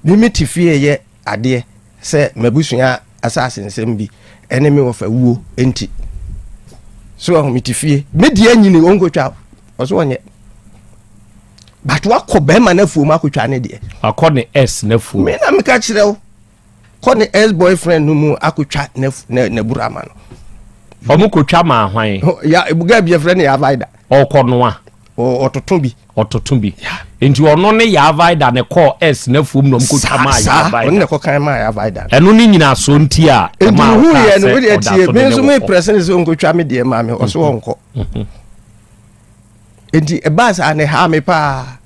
me mete fie yɛ adeɛ sɛ m'abusua asase nsɛm bi ɛne me wɔfa wuo nti so ɔho mete fie, me deɛ nyini ɔnkotwa, ɔso ɔnyɛ, but wakɔ bɛrima n'afuo mu akotwa ne deɛ. Wakɔ ne ex n'afuo? Me na meka kyerɛ wo, kɔ ne ex boyfriend no mu akotwa n'aburo ama no. Ɔmo kotwa ma ahwan? Ya ebuga bi yɛfrɛ no Yavaida. Ɔkɔ noa? Ɔtoto bi. Ɔtoto bi. Nti ɔno ne Yaa Vida ne kɔɔ S n'afuom na ɔmkɔtwa maa Yaa Vida. Ɔno na ɛkɔkan maa Yaa Vida. Ɛno ne nyinasoɔ nti a ɛmaa ɔkaa sɛ ɔda so de ne wɔ hɔ. Nti me nso me prɛse ne sɛ ɔnkɔtwa me deɛ maa me, ɔso ɔnkɔ. Nti ɛbaa saa ne ha me paa.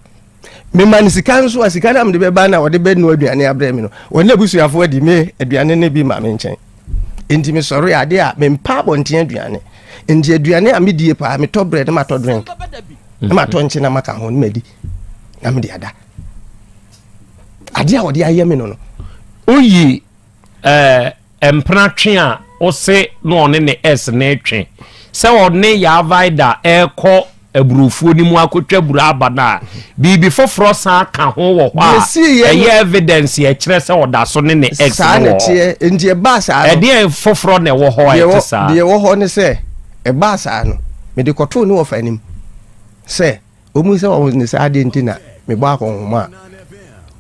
Mema no sika nso a, sika no a mede bɛba na ɔde bɛnoa aduane abrɛ me no, ɔne abusuafoɔ adi me aduane no bi ma me nkyɛn. Nti mesɔre adeɛ a mempa abɔnten aduane. Nti aduane a medie paa, metɔ bread na matɔ drink na matɔ nkye na maka ho na madi na mede ada. Adeɛ a ɔde ayɛ me no no. Woyi ɛɛ eh, mpena twe a ɔse na ɔne ne S ne twe sɛ ɔne Yavaida ɛrekɔ aburofuo no mu akɔtwa aburo aba no a, biribi foforɔ san ka ho wɔ hɔ a ɛyɛ evidence ɛkyerɛ sɛ ɔda so ne ne ex no wɔ hɔ. Nti ɛbaa saa no. Ɛdeɛn foforɔ na ɛwɔ hɔ a ɛte saa? Deɛ ɛwɔ hɔ ne sɛ ɛbaa saa no, mede kɔtoo ne wɔfa anim sɛ ɔmu sɛ ɔwɔ ne saa adeɛ nti na mebɔ akɔnhoma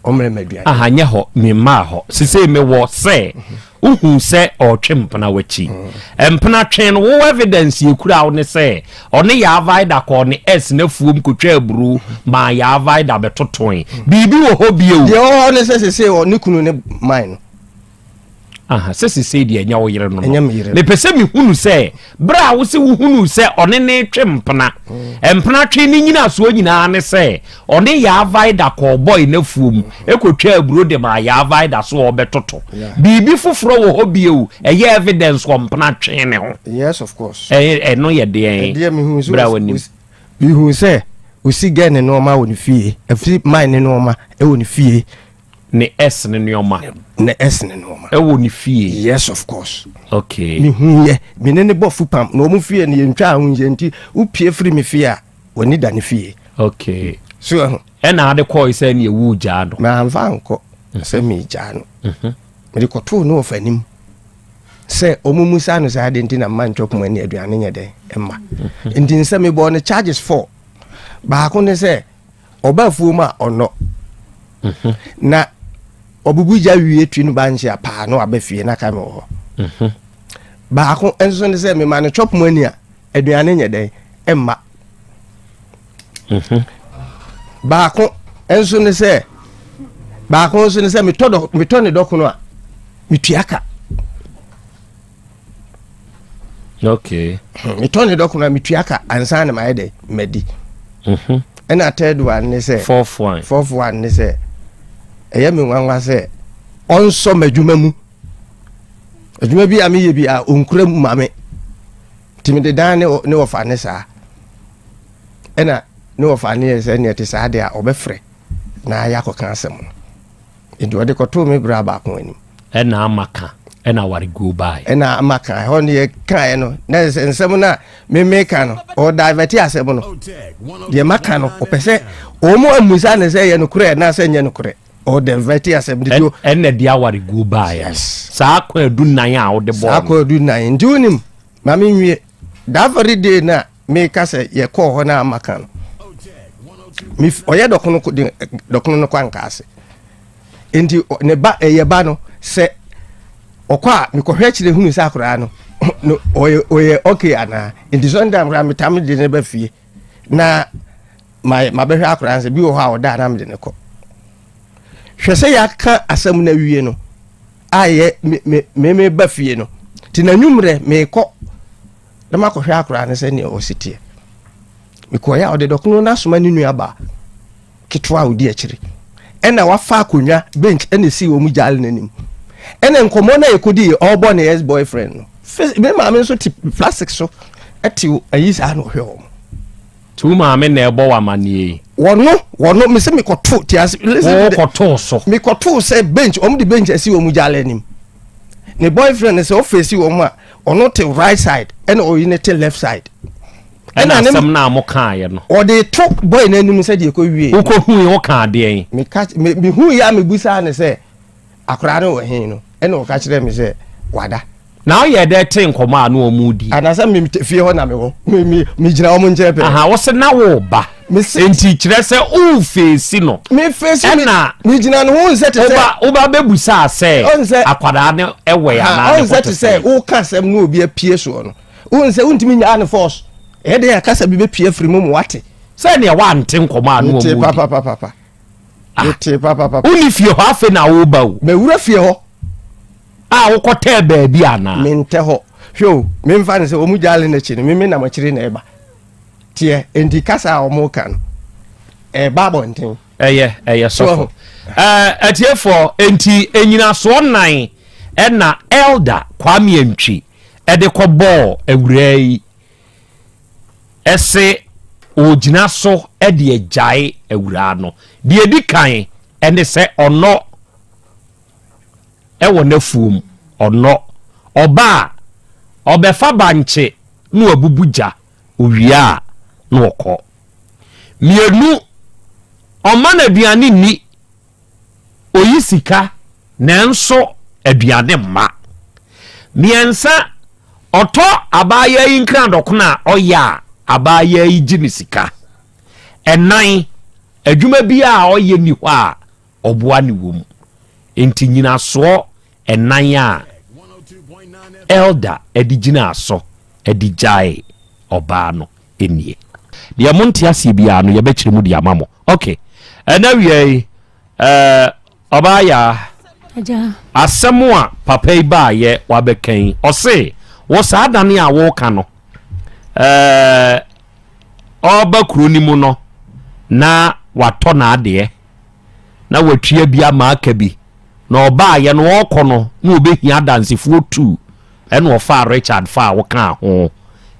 a ɔmmerɛ ma aduane. Aha nyɛ hɔ, memmaa hɔ. Sesei mewɔ sɛ wohu sɛ ɔretwe mpena w'akyi. Mpena twe no, wo evidence yɛkura wo ne sɛ ɔne Yaa Vida kɔɔ ne S n'afuom kɔtwa aburo maa Yaa Vida bɛtotoe. Biribi wɔ hɔ bio? Deɛ ɛwɔ hɔ ne sɛ sesei ɔne kunu ne man no. Aha, sɛ sesei deɛ ɛnyɛ wo yere no no. Ɛnyɛ me yere no. Mepɛ sɛ mehunu sɛ, berɛ a wo se wohunuu sɛ ɔne ne retwe mpena, mm. mpena twe ne nyinasoɔ nyinaa ne sɛ ɔne Yaa Vida kɔɔ bɔe n'afuom kɔtwa aburo de maa Yaa Vida so ɔbɛtoto. Biribi foforɔ wɔ hɔ bio, ɛyɛ evidence wɔ mpena twe ne ho. Yes, of course. Ɛno yɛ deɛn? Berɛ a w'anim. Mehu sɛ osi gɛ ne nneɛma wɔ ne fie, afi man ne nneɛma wɔ ne fie. Ne S ne nneɛma. Ne S ne nneɛma. Ɛwɔ ne fie. Yes of course. Okay. Me hu yɛ, me ne ne bɔ fupam na wɔn fie no yɛntwa ho nhyɛ nti wopie firi me fie a w'ani da ne fie. Okay. So ɛho. Ɛna ade kɔɔ sɛ ne ewu gyaa no. Mamfa ankɔ sɛ megyaa no. Mhm. Mede kɔtoo ne wɔfa anim sɛ wɔn mu sa no saa de nti na mma ntwa kuma ne aduane nyɛ dɛn mma. Mhm. Nti nsɛ mebɔɔ no charges four. Baako ne sɛ ɔba afuom a ɔnɔ mhm. na ɔbubu gya wie twi no ba nhyɛ paa na waba fie na ka me wɔ hɔ mhm. baako nso ne sɛ mema no chop money a aduane nyɛ dɛn ɛmma mhm. baako nso ne sɛ baako nso ne sɛ metɔ ne dɔkono a metua ka okay metɔ ne dɔkono a metua ka ansa na mayɛ dɛ madi mhm. ɛna third one ne sɛ fourth one fourth one ne sɛ ɛyɛ me nwanwa sɛ ɔnsɔ m'adwuma mu adwuma bi a meyɛ bi a ɔnkura mu ma me nti mede dan ne ne wɔfa ne saa ɛna ne wɔfa ne yɛ sɛ neɛ te saa deɛ a ɔbɛfrɛ na yɛakɔka asɛm no Nti ɔde kɔtoo me bra baako anim. Ɛna ama ka, ɛna awareguo baeɛ. Ɛna ama ka, ɛhɔ no yɛ kaeɛ no, na sɛ nsɛm no a meme ka no, ɔdivɛte asɛm no. Deɛ maka no, ɔpɛ sɛ wɔn amusa ne sɛ ɛyɛ nokorɛ anaasɛ ɛnyɛ nokorɛ. Ɔdivɛte asɛm no. Ɛna de awareguo baeɛ. Yes. Saa kwaadu nan a wode bɔɔ no. Saa kwaadu nan. Nti wonim, ma menwie. That very day na meka sɛ yɛkɔɔ hɔ na ama ka no ɔyɛ dɔkono dɔkono no kɔ anka ase nti ne ba ɛyɛ ba no sɛ ɔkɔ a mekɔhwɛ akyire hunu sɛ akoraa no no ɔyɛ ɔyɛ okay anaa nti sunday koraa metam de ne ba fie na ma mabɛhwɛ akoraa no sɛ bi wɔ hɔ a ɔda a na mede ne kɔ hwɛ sɛ yɛaka asɛm no awie no a yɛ me me me ba fie no nti n'anwummerɛ mekɔ na makɔhwɛ akoraa no sɛdeɛ ɔsi teɛ. Mekɔeɛ a ɔde dɔkono no asoma ne nua baa ketewa a ɔdi akyire. Ɛna wafa akonnwa bench ɛna esi wɔn gyaale n'anim. Ɛna nkɔmmɔ no a yɛkɔdi yɛ ɔrebɔ ne ex boyfriend no. Me maame nso te plastic so ɛte ayi saa na ɔhwɛ wɔn. Nti wo maame na ɛbɔ wo amaneɛ yi? Wɔno, wɔno, mese mekɔto, te ase. Wo kɔtoo so. Mekɔtoo sɛ bench, wɔn de bench asi wɔn gyaale anim. Ne boyfriend sɛ ɔfeesi wɔn a, ɔno te right side ɛna ɔyi ne te left side. Ɛna asɛm no a mo kaeɛ no. Ɔde to boy no anim sɛ deɛ ɛkɔ wie. Wokɔ hui wo kaa deɛn? Meka me mehu yɛ a mebusaa ne sɛ akwaraa no wɔ he no ɛna ɔka kyerɛ me sɛ wada. Na woyɛɛ dɛ tee nkɔmmɔ a na wɔn redi? Anasɛ me fie hɔ na mewɔ me me megyina wɔn nkyɛn pɛɛ. Aha wose na woreba. Enti kyerɛ sɛ worefeesi no. Mefeesi me ɛna megyina ne ho nsɛ te sɛ. Woba woba bɛbusaa sɛ akwadaa no wɔ anaa ne ho te sɛ. Ɔnsɛ te sɛ woka asɛm na obi apue soɔ no. Wohu sɛ wontumi nyaa ne force. Ɛyɛ dɛn a kasa bi bɛpue afiri mu ma wate. Sɛdeɛ woante nkɔmmɔ a ne Mete wɔn di. papapapapa. Mete papapapa. Wonni fie hɔ afei na woba o. Mawura fie hɔ. A wokɔtɛɛ baabi anaa? Mentɛ hɔ. Hwɛ o, memfa no sɛ wɔn gyaale no akyi no, me menam akyire na ɛba. Teɛ, enti kasa a wɔka no, ɛba abɔnten. Ɛyɛ, ɛyɛ sɔfo. Ɛɛ, atiefoɔ, enti nnyinasoɔ nnan ɛna Elder Kwame Antwi ɛde kɔbɔɔ awuraa yi ɛse ɔgyina so ɛde agyae awuraa no. Deɛ ɛdi kan ɛne sɛ ɔnɔ ɛwɔ n'afuom, ɔnɔ. Ɔba a, ɔbɛfa bankye na wabubu gya, owie a na ɔkɔ. Mmienu, ɔmma no aduane nni, ɔyi sika nanso aduane mma. Mmiɛnsa, ɔtɔ abaayewa yi nkradɔkono a ɔyɛ a abaayewa yi gye ne sika. Ɛnan, adwuma biara a ɔyɛ nni hɔ a ɔboa ne wɔ mu. Enti nyinasoɔ ɛnan a Elder de gyinaa so de gyaee ɔbaa no nie. Deɛ monte aseɛ biara no yɛbɛkyerɛ mu de ama mo. Ok, ɛnɛ awia yi eh, ɔbaa Yaa, asɛm a papa yi baayɛ wabɛka yi, ɔse wo saa dane a woka no eh, ɔreba kuro no mu no na watɔ n'adeɛ na watua bi ama aka bi na ɔbaayɛ no ɔrekɔ no na ɔbɛhia adansefoɔ tuu ɛna ɔfaa Richard faa wo kaa ho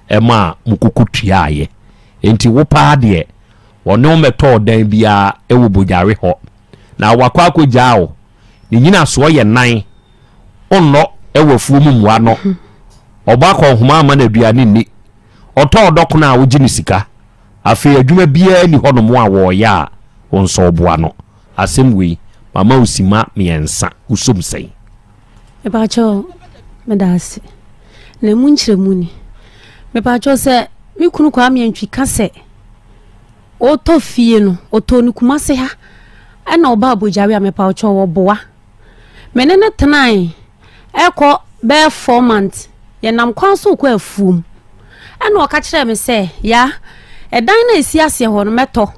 ɛmaa mo koko tuaayɛ enti wo paa deɛ ɔne wo mɛtɔɔ dan biara ɛwɔ Bonyare hɔ na wakɔ akɔgyaa wo ne nyinasoɔ yɛ nan onnɔ ɛwɔ afuo mu mmoa no ɔbɔ akɔnhoma ama no aduane nni ɔtɔɔ dɔkono a wogye no sika afei adwuma biara nni hɔnom a wɔɔyɛ a wo nso woboa no asɛm wei mama wo sima miɛnsa wosom sɛn? Mepakyɛw, meda ase. Na emu nkyerɛmu ni. Mepakyɛw sɛ me kunu Kwame Antwi ka sɛ ɔretɔ fie no, ɔtɔɔ no Kumase ha ɛna ɔbaa Bogyawe a mepakyɛw ɔboa. Me ne no tenae ɛkɔ bɛyɛ 4 months. Yɛnam kwan so rekɔ afuom. Ɛna ɔka kyerɛɛ me sɛ, ya, ɛdan no a ɛsi aseɛ hɔ no mɛtɔ.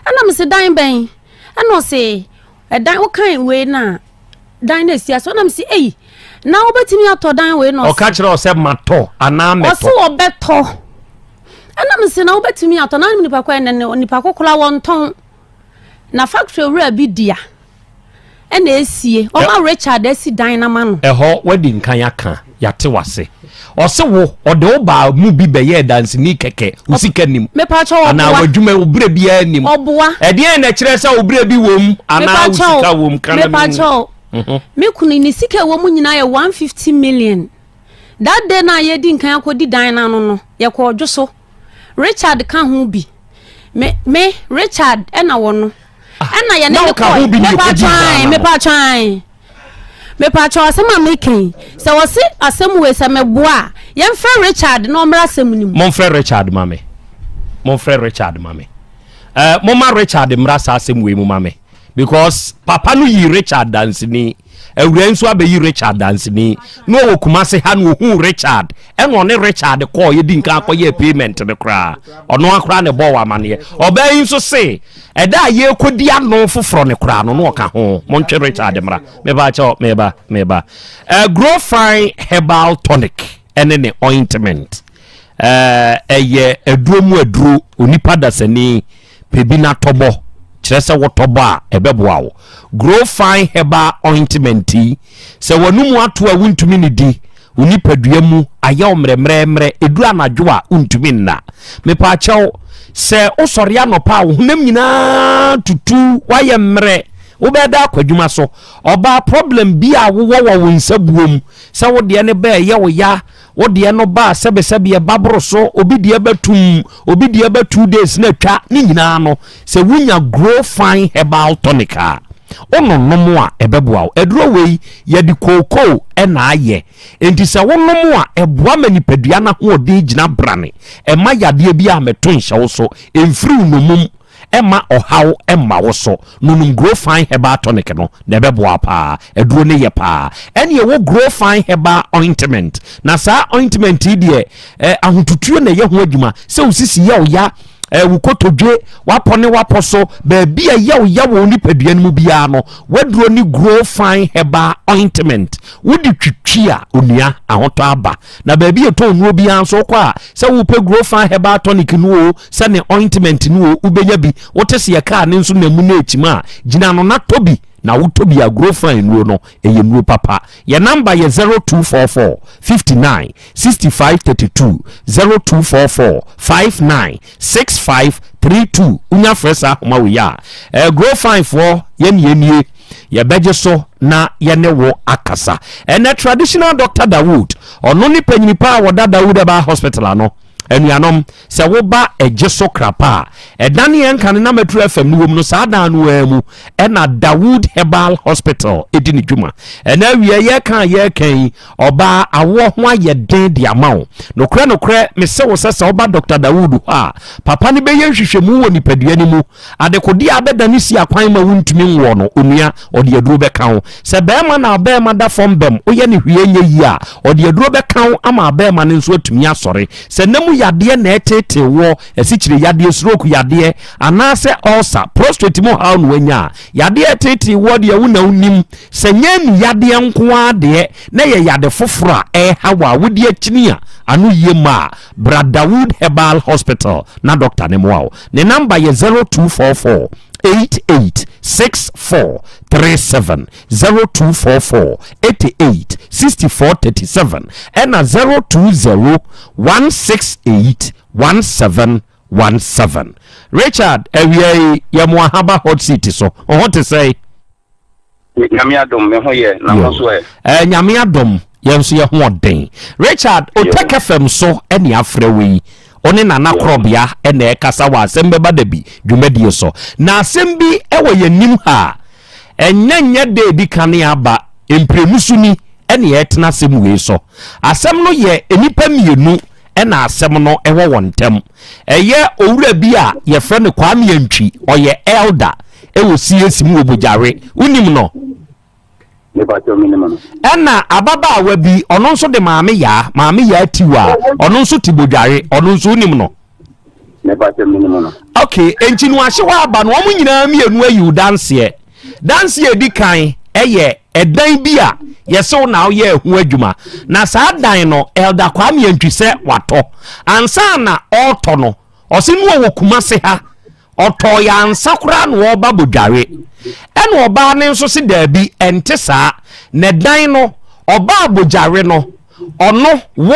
Ɛna mese dan bɛn? Ɛna ɔse ɛdan wokan wei no a dan no esi ase ɔnam si eyi na wobɛtumi atɔ dan wei na ɔka kyerɛ ɔsɛ matɔ anaa mɛtɔ ɔsɛ ɔbɛtɔ ɛnam si na wobɛtumi atɔ na nipa kɔ ɛnɛ ne nipa kokora wɔntɔn na factory wura bi dia ɛna esie ɔma Richard asi dan na ma no. Ɛhɔ wadi nkan aka yate wase ɔse wo ɔde wo baa mu bi bɛyɛɛ danseni kɛkɛ wo sika nim anaa w'adwuma wo berɛ biara nim ɛdeɛn na ɛkyerɛ sɛ wo berɛ bi wom anaa wo sika wom ka na mepakyɛw mhm. Me kunu ne sika ɛwɔ mu nyinaa yɛ 150 million. That day na yɛdi nkan akɔdi dan no ano no, yɛkɔɔ dwo so. Richard ka ho bi. Me Richard ɛna wɔ no ɛna yɛne ne kɔɔ. Mepatwan, mepatwan, mepatwan asɛm a meka yi sɛ wɔse asɛm wei sɛ meboa a, yɛmfrɛ Richard na ɔmmra asɛm no mu. Momfrɛ Richard ma me, momfrɛ Richard ma me. Uh, momma Richard mmra saa asɛm wei mu ma me because papa no yii Richard danseni. Awuraa yi nso abɛyi Richard danseni na ɔwɔ Kumase ha na ohuu Richard ɛna ɔne Richard kɔɔ yɛdi nkan akɔyɛɛ payment no koraa ɔno akora ne bɔɔ amaneɛ. Ɔbaa yi nso se ɛda a yɛrekɔdi ano foforɔ no koraa no na ɔka ho. Montwe Richard mmra. Meba kyɛw, meba, meba. Uh, Grow Fine Herbal Tonic ɛne ne ointment ɛyɛ uh, aduro mu aduro onipa dasani Pɛ bi na tɔ bɔ, kyerɛ sɛ wotɔ bɔ a, ɛbɛboa wo. Grow Fine Herbal Ointment yi, sɛ w'anomu ato a wuntumi nnidi, wo nipadua mu ayɛ wo mmerɛmmerɛmmerɛ, ɛduru anadwo a wuntumi nna. Mepaakyɛw, sɛ wosɔre anɔpa a wo honam nyinaa tutu, woayɛ mmerɛ, wobɛyɛ dɛ akɔ adwuma so. Ɔbaa, problem bi a wowɔ wɔ wo nsabuom, sɛ wo deɛ no ba ɛyɛ wo ya, Wo deɛ no ba a sɛbesɛbe ɛba boro so, obi deɛ ba tumm, obi deɛ ba 2 days na atwa, ne nyinaa no, sɛ wonya Grow Fine Herbal Tonic a, wononom a, ɛbɛboa wo. Aduro wei, yɛde kookoo na ayɛ, enti sɛ wonom a, ɛboa ma nipadua no ahoɔden gyina brane, ɛmma yadeɛ biara mmɛto nhyɛ wo so, ɛmfiri wo nnomum. Ɛmma ɔhaw mma wo so. Nonom Grow Fine Herbal Tonic no na ɛbɛboa wo paa. Aduro no yɛ paa. Ɛne ɛwɔ Grow Fine Herbal Ointment. Na saa ointment yi deɛ, eh, ahotutuo na ɛyɛ ho adwuma. Sɛ wo sisi yɛ wo ya, eh, wo kotodwe, wapɔ ne wapɔ so, baabi a ɛyɛ wo ya wɔ wo nipadua no mu biara no, waduro ne Grow Fine Herbal Ointment. Wode twitwi a, onua, ahotɔ aba. Na baabi a ɛtɔn nnuro biara nso wokɔ a, sɛ wopɛ Grow Fine Herbal Tonic no o, sɛ ne ointment no o, wobɛnya bi. Wote sɛ yɛkaa ne nso na mu no ɛkyim a, gyina no na tɔ bi. Na wotɔ bi a, Grow Fine nnuro no, ɛyɛ nnuro papa. Yɛn namba yɛ 0244 59 65 32, 0244 59 65 32. Wonya frɛ saa ahoma wei a, eh, Grow Fine foɔ yɛne yɛnie, yɛbɛgye so na yɛne wo akasa. Ɛnɛ traditional Doctor Dawood, ɔno ne panyini pa a wɔda Dawood Herbal Hospital ano. Anuanom, sɛ woba Ɛgye So Krapa a, ɛdan yɛn nka no na Metro FM no wom no, saa dan no ara mu ɛna Dawood Herbal Hospital di ne dwuma. Ɛna awia yɛreka a yɛreka yi, ɔbaa awoɔ ho ayɛ den de ama wo. Nokorɛ nokorɛ, mese wo sɛ sɛ woba Dr. Dawood hɔ a, papa no bɛyɛ nhwehwɛmu wɔ nipadua no mu. Adekodeɛ a abɛda ne si akwan ma wontumi nwoɔ no, onua, ɔde aduro bɛka wo. Sɛ barima na ɔbarima da fam bɛm, woyɛ no hwee nyɛ yie a, ɔde aduro bɛka wo ama abarima no nso atumi asɔre. Sɛ nna mu yadeɛ na ɛreteetee woɔ, asikyire yadeɛ, stroke yadeɛ, anaasɛ ulcer, prostate mu haw na woanya a, yadeɛ a ɛreteetee woɔ deɛ wo na wonim. Sɛ nyɛ ani yadeɛ nko ara deɛ, na ɛyɛ yade foforɔ a ɛreha wo a wode akyini a ano yie mma a, bra Dawood Herbal Hospital na dɔkta no mmoa wo. Ne namba yɛ 0244 88 64 37, 0244 88 64 37, ɛna 020 168 1717. Richard, awia yi yɛ mo ahaba hot seat so, wo ho te sɛn? Nyame adom, me ho yɛ, na mo nso ɛ? Eh, Nyame adom, yɛn nso yɛ ho ɔden. Richard, Otec FM so ɛne afrɛ wo yi. Wo ne Nana Korɔbea ɛna ɛkasa wɔ Asɛm Bɛba Da Bi dwumadie so. Na asɛm bi ɛwɔ yɛn anim ha a, ɛnyɛ nyɛ da edi kan aba, mprenu so ni ɛne ɛretena asɛm wei so. Asɛm no yɛ nnipa mmienu ɛna asɛm no ɛwɔ wɔn ntam. Ɛyɛ owura bi a yɛfrɛ no Kwame Antwi, ɔyɛ elder ɛwɔ CAC mu wɔ Bogyawe. Wonim no? Mepakyɛw menim no. Ɛna ababaawa bi, ɔno nso de Maame Yaa, Maame Yaa Tiwa, ɔno nso te Bodware, ɔno nso wonim no? Mepakyɛw menim no. Okay, enti no ahye hɔ aba no, wɔn nyinaa mmienu ayi wo danseɛ. Danseɛ a ɛdi kan ɛyɛ ɛdan bi a yɛse wo na woyɛ ɛho adwuma. Na saa dan no, Elder Kwame Antwi sɛ watɔ. Ansa na ɔretɔ no, ɔse no ɔwɔ Kumase ha. Ɔtɔɔ yɛ ansa koraa na ɔreba Bodware. Ɛna ɔbaa no nso se daabi, ɛnte saa. Na dan no, ɔbaa Bodware no, ɔno, wo,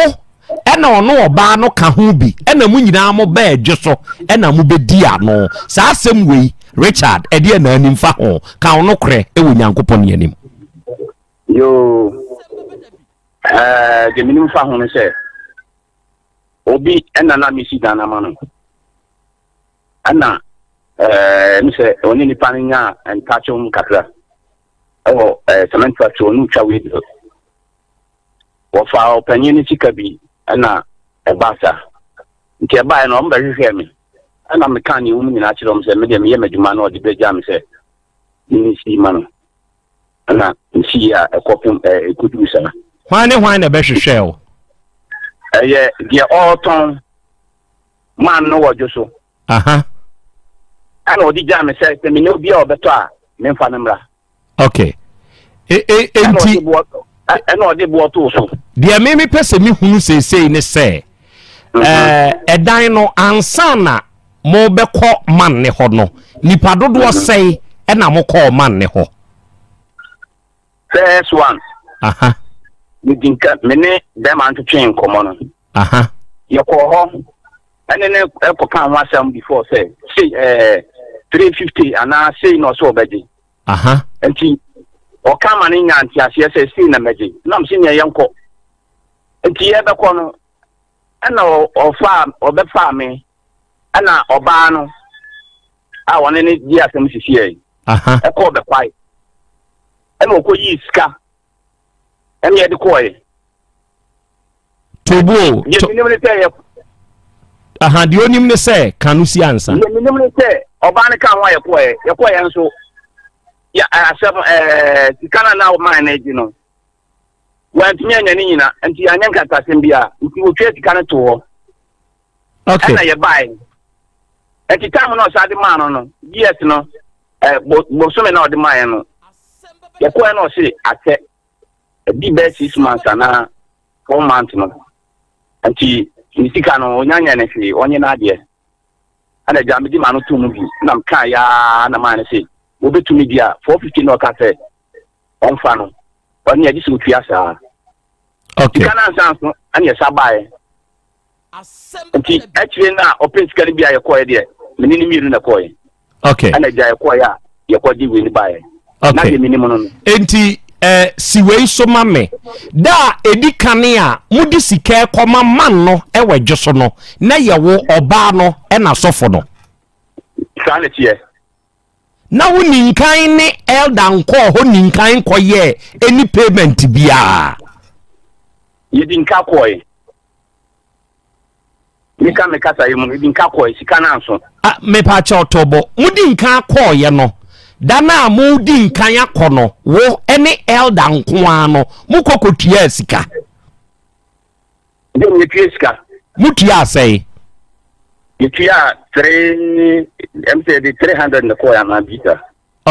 ɛna ɔno ɔbaa no ka ho bi, ɛna mo nyinaa mo baa dwe so, ɛna mo bɛdi ano. Saa asɛm wei, Richard, ɛdeɛ na anim fa ho? Ka wo nokorɛ wɔ Nyankopɔn anim. Yoo, ɛɛ, deɛ menim fa ho ne sɛ, obi ɛna na mesi dan ama no. Ɛna ɛɛ ne sɛ ɔne nipa no nyaa ntakyewm kakra ɛwɔ ɛɛ cement factory ɔno twa wei do. Wɔfaa ɔpanyin no sika bi ɛna ɛbaa saa. Nti ɛbaeɛ no wɔn bɛhwehwɛɛ me ɛna mekaa nea ɛwɔ mu nyinaa kyerɛ wɔn sɛ me deɛ meyɛ m'adwuma na ɔde bɛgyaa me sɛ mensi ma no. Ɛna mesii a ɛkɔpem ɛɛ ɛkɔduru saa. Hwan ne hwan na ɛbɛhwehwɛɛ wo? Ɛyɛ deɛ ɔretɔn man no wɔ dwo so. Aha. Ɛna ɔde gyaa me sɛ sɛ menya obi a ɔbɛtɔ a memfa no mmra. Okay. E, e, enti. Ɛna ɔde boɔ too so. Deɛ me mepɛ sɛ mehunu seesei ne sɛ mhm. ɛdan no ansa na mobɛkɔ man ne hɔ no nipa dodoɔ mhm. sɛe ɛna mokɔɔ man ne hɔ. First one. Aha. Medi nka me ne bɛrima no twetwee nkɔmmɔ no. Aha. Yɛkɔɔ hɔ ɛne ne ɛkɔka ho asɛm before sɛ sei ɛɛ 350 anaa sei na ɔsɛ ɔbɛgye. Aha. Nti ɔka ma ne nya nteaseɛ sɛ sei na mɛgye. Nam se nea yɛnkɔ. Nti yɛbɛkɔ no ɛna ɔfaa ɔbɛfaa me ɛna ɔbaa no a ɔne ne di asɛm sisiɛ yi ɛkɔɔ bɛkwae ɛna ɔkɔyii sika ɛne yɛde kɔɔe. Tobo. Deɛ menim ne sɛ yɛ. Aha deɛ onim ne sɛ ka no si ansa. Deɛ menim ne sɛ ɔbaa no ka ho a yɛkɔɔɛ yɛkɔɔɛ nso yɛ asɛm ɛɛ sika no na ɔman no agye no wantumi anya ne nyina nti anyɛ nkatasɛm biara nti wɔtwa sika no to hɔ. Okay. Ɛna yɛbaeɛ. Nti time na ɔsan de maa no no, years no, eh, bosome na ɔde maa yɛn no, yɛkɔɛ na ɔse akyɛ, ɛdi bɛyɛ 6 months anaa 4 months no, nti ne sika no, ɔnya nyɛ ne hwee, ɔnye n'adeɛ. Ɛna gya mede ma no to mu bi, na mekaa yaa na maa no se, wɔbɛtumi di a, 450 na ɔka sɛ ɔmfa no, ɔne agye sɛ ɔtua saa. Sika no ansa nso, ɛne ɛsa baeɛ. Nti akyire no a ɔpɛ sika no bi a yɛkɔɛ deɛ, mene ne mmienu na ɛkɔɛ. Ɛna gya yɛkɔɛ a yɛkɔgye wei no baeɛ. Na deɛ menim no no. Enti si wei so ma me. Da a ɛdi kane a mode sika rekɔma man no wɔ dwo so no, na yɛ wo, ɔbaa no, ɛna sɔfo no. Saa na ɛteɛ. Na wo ninkan ne elder nkɔɔ hɔ ninkan nkɔyɛɛ any payment biara. Yɛdi nka kɔe. Meka me kasa yi mu, yɛdi nka kɔe, sika no anso. Ah, mepa kyɛw tɔbɔ. Modi nkan kɔɔyɛ no, da no a modi nkan akɔ no, wo ne elder nko ara no, mokɔ kɔtuaa sika. Deɛ yɛtua sika. Motuaa sɛn? Yɛtuaa three, ɛm sɛ yɛde 300 na kɔɔɛ anaa bi saa.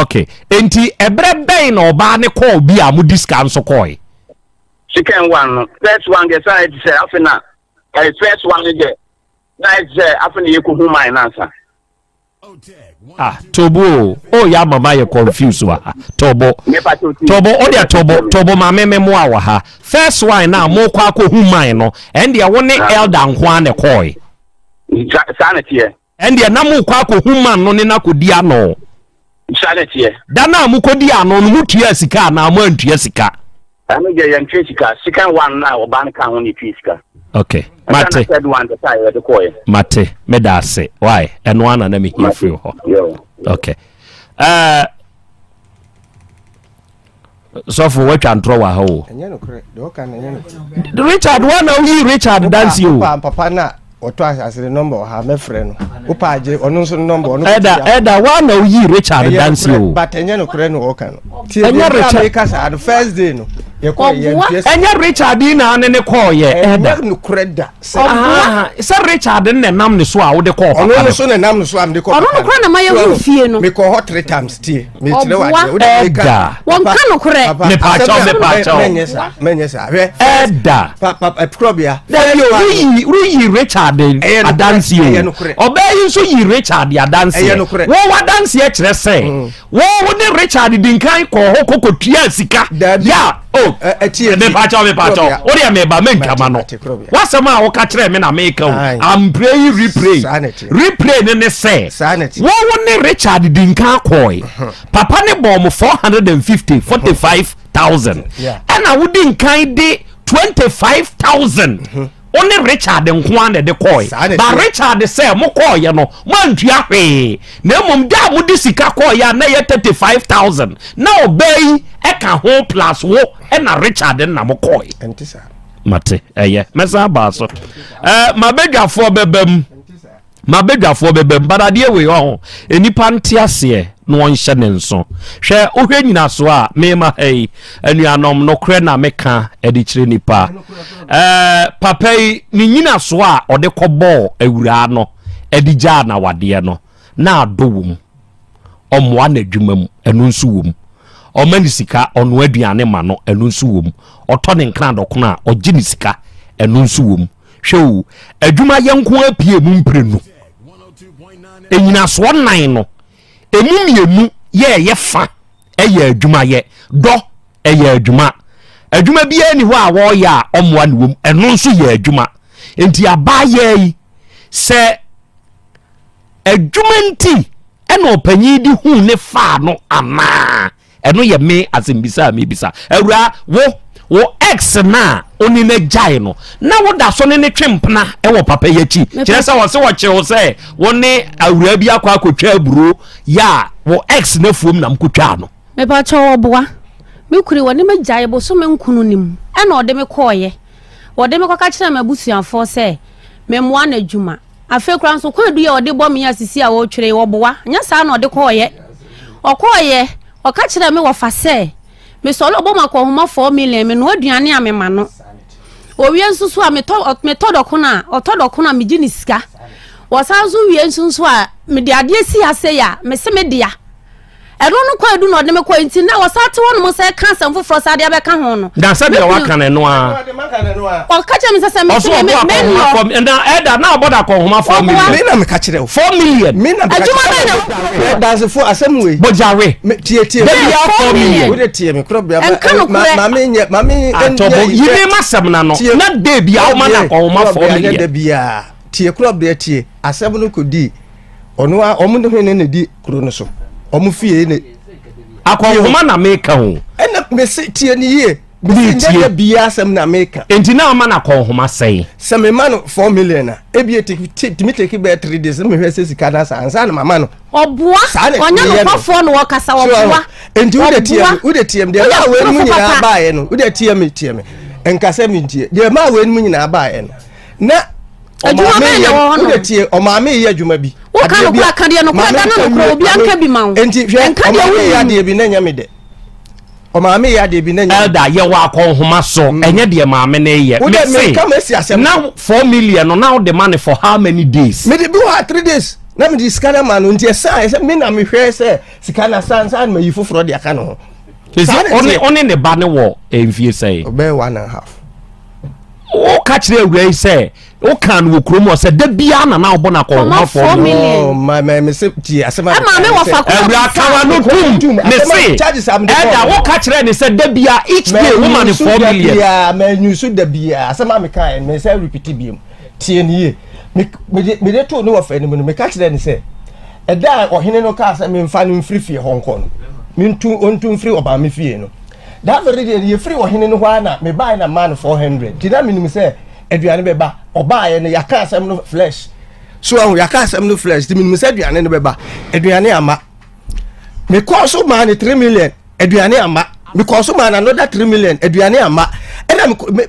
Okay, enti ɛberɛ bɛn na ɔbaa ne kɔɔ bi a mode sika nso kɔɔe? Second one no, first one deɛ saa ɛte sɛ afe na, ɛyɛ first one no deɛ, na ɛte sɛ afe na yɛkɔhu man no ansa. Ah, Tobo o, oh ya mama yɛ confused wɔ ha. Tobo, Tobo, o deɛ Tobo, Tobo ma me me moa wɔ ha. First one na mo kɔ akɔhu man no, ɛn deɛ wo ne elder nko ara na ɛkɔɔe. Saa na ɛteɛ. Ɛndeɛ na mokɔ akɔhu man no ne no akɔdi ano. Saa na ɛteɛ. Da no a mokɔdii ano no, motuaa sika anaa moantua sika? Ɛno deɛ yɛntua sika. Second one no a ɔbaa no kaa ho no yɛtua sika. Okay, mate. Ɛnna third one deɛ saa yɛde kɔɔɛ. Mate, meda ase. Why? Ɛno ara na na mehia firi hɔ. Okay. Uh, sɔfo watwa ntorɔ wɔ ha o. Richard wa na oyi Richard dansi o. Papa na ɔtɔ asase ne nɔmba wɔ ha mɛfrɛ no wopa agye ɔno nso ne nɔmba ɔno. Ɛda ɛda wa na oyi Richard dansi o. But ɛnyɛ nokorɛ na ɔka no. Tie ɛnyɛ Richard meka saa no first day no yɛkɔ yɛ ntua. Ɛnyɛ Richard yi na ne ne kɔɔ yɛ ɛda. Ɛnyɛ nokorɛ da. Sɛ Richard ne nam ne so a wode kɔɔ papa no. Ɔno nso ne nam ne so a mede kɔɔ papa no. Ɔno no kora na ma yɛhu fie no. Mekɔ hɔ three times tie. Mekyerɛ wo adeɛ. Wode meka. Wɔnka nokorɛ. Mepaakyɛw mepaakyɛw. Mɛnyɛ saa mɛnyɛ saa. Hwɛ. Ɛda. Papa ɛkorɔbea. Dabi o woyi woyi Richard adanseɛ o. Ɔbaa yi nso yi Richard adanseɛ. Wo w'adanseɛ kyerɛ sɛ wo wo ne Richard di nkan kɔɔ hɔ kɔkɔ tua sika. Ya o mepaakyɛw mepaakyɛw o deɛ meba mentwa ma no. W'asɛm a woka kyerɛ me na meka o. I'm praying replay. Replay ne ne sɛ wo wo ne Richard di nkan kɔɔe. Papa ne bɔɔ mo 450 45,000 ɛna wodi nkan de 25,000 wo ne Richard nko ara na ɛde kɔɔe. Ba Richard sɛ mo kɔɔeɛ no moantua hwee na mmom da a mode sika kɔɔeɛ a na ɛyɛ 35,000 na ɔbaa yi ɛka ho plus wo ɛna Richard na mo kɔɔe. Mate ɛyɛ mɛsan abaa so. Ɛɛ mabadwafoɔ bɛba mu. M'abadwafoɔ bɛba mu, but adeɛ wei ɔho, nnipa nte aseɛ na wɔnhyɛ ne nso. Hwɛ, wohwɛ nyinasoɔ a mema ha yi, anuanom, nokorɛ na meka de kyerɛ nnipa. Ɛɛ, papa yi, ne nyinasoɔ a ɔde kɔbɔɔ awuraa no de gyaa n'awadeɛ no, na adɔ wɔ mu. Ɔmmoa n'adwuma mu, ɛno nso wɔ mu. Ɔma ne sika, ɔnoa aduane ma no, ɛno nso wɔ mu. Ɔtɔ ne nkradɔkono a, ɔgye ne sika, ɛno nso wɔ mu. Hwɛ o, adwuma yɛ nko ara pie mu mprenu. Nnyinasoɔ nnan no, emu mmienu yɛ ɛyɛ fa ɛyɛ adwuma yɛ, dɔ ɛyɛ adwuma. Adwuma biara ni hɔ a wɔreyɛ a ɔmmoa ne wom, ɛno nso yɛ adwuma. Nti abaayaa yi, sɛ adwuma nti ɛna ɔpanyin de huu ne faa no anaa? Ɛno yɛ me asɛmbisa a mebisa. Awuraa, wo, wo ex no a wo ne no agyae no, na woda so ne no twe mpena wɔ papa yi akyi? Kyerɛ sɛ ɔse ɔkye wo sɛ wo ne awuraa bi akɔ akɔtwa aburo yɛ a wo ex no afuom na mokɔtwaa no. Mepakyɛw ɔboa. Me kunu wɔne me gyae bosome nkono no mu ɛna ɔde me kɔɔyɛ. Wɔde me kɔka kyerɛɛ m'abusuafoɔ sɛ memmoa no adwuma. Afei koraa nso kwaadu yi a ɔde bɔ me asisi a ɔretwerɛ yi, ɔboa. Nyɛ saa na ɔde kɔeɛ. Ɔkɔeɛ, ɔka kyerɛɛ me wɔfa sɛ, mesɔre ɔbɔ mu akɔnhoma 4 million, menoa aduane a mema no. Owie nso so a, metɔ, metɔ dɔkono a, ɔtɔ dɔkono a, megye ne sika. Wɔsan nso wie nso nso a, mede adeɛ si ha sei a, mese me dea. Ɛno no kwaadu na ɔde me kɔe nti na wɔsan te hɔnom sɛ ɛka asɛm foforɔ saa de abɛka ho no. Na sɛdeɛ waka no ɛno ara. Ɔka kyerɛ me sɛ sɛ mese me me nnɔ. Na ɛda na ɔbɔ da kɔnhoma 4 million. Me na meka kyerɛ wo. 4 million. Me na meka Adwuma bɛn na kyerɛ. Dansefo asɛm wei. Bɔgyawe. Tie tie. Da biara 4 million. Wode tie me korɔ bia. Ɛnka nokorɛ. Maame nyɛ maame nyɛ. Atɔbɔ yi me ma sɛm na no. Na day biara woma na kɔnhoma 4 million. Da biara tie korɔ bia tie asɛm no kɔdi. Ɔno a wɔn ne hene na di kuro no so. Wɔn fie ne. Akɔnhoma na meka o. Ɛna mese tie ne yie. Mese nyɛ da biara asɛm na meka. Nti na ama no akɔnhoma sɛn? Sɛ mema no 4 million a, ebi tumi take bɛyɛ 3 days na mehwɛ sɛ sika no asa ansa na mama no. Ɔboa. Ɔnyɛ nokwafoɔ na ɔkasa ɔboa. Nti wode tie me, wode tie me. Deɛ maa wei mu nyinaa baeɛ no, wode tie me, tie me. Nkasa mi ntie. Deɛ maa wei mu nyinaa baeɛ no, na adwuma bɛn na ɛwɔ hɔ no wode tie ɔmaame yɛ adwuma bi woka no kora ka deɛ no kora da no no kora obi anka bi ma wo nti hwɛ ɔmaame yɛ adeɛ bi na ɛnyɛ me dɛ ɔmaame yɛ adeɛ bi na ɛnyɛ elder yɛ wɔ akɔnhoma so ɛnyɛ deɛ maame ne yɛ wode meka ma esi asɛm na 4 million no na wode ma ne for how many days? Mede bi wɔ ha 3 days na mede sika no ma no, nti ɛsan ɛsɛ me na mehwɛ sɛ sika no asan san ma yi foforɔ de aka ne ho. Ɔne ɔne ne ba ne wɔ mfie sɛn? Ɔbɛyɛ 1.5. Woka kyerɛ awura yi sɛ woka no wɔ kurom hɔ sɛ da biara na na wobɔ no akɔnhoma 4 million. Awura kawa no tum ne se ɛda woka kyerɛ ne sɛ da biara each day woma ne 4 million. Manyusu da biara asɛm a meka ɛ mesɛ repeat biom, tie ne yie. Mede too ne wɔfa anim no, meka kyerɛ ne sɛ ɛda a ɔhene no kaa sɛ memfa no mfiri fie hɔ nkɔ no, mentu ɔntu mfiri ɔbaa me fie no, that very day yɛfiri ɔhene no hɔ a na mebaeɛ na maa no 400, nti na menim sɛ aduane bɛba. Ɔbaeɛ no, yɛaka asɛm no fresh so ahu, yɛaka asɛm no fresh, nti menim sɛ aduane no bɛba. Aduane ama, mekɔɔ so maa ne 3 million, aduane ama. Mekɔɔ so maa no another 3 million, aduane ama. Ɛna me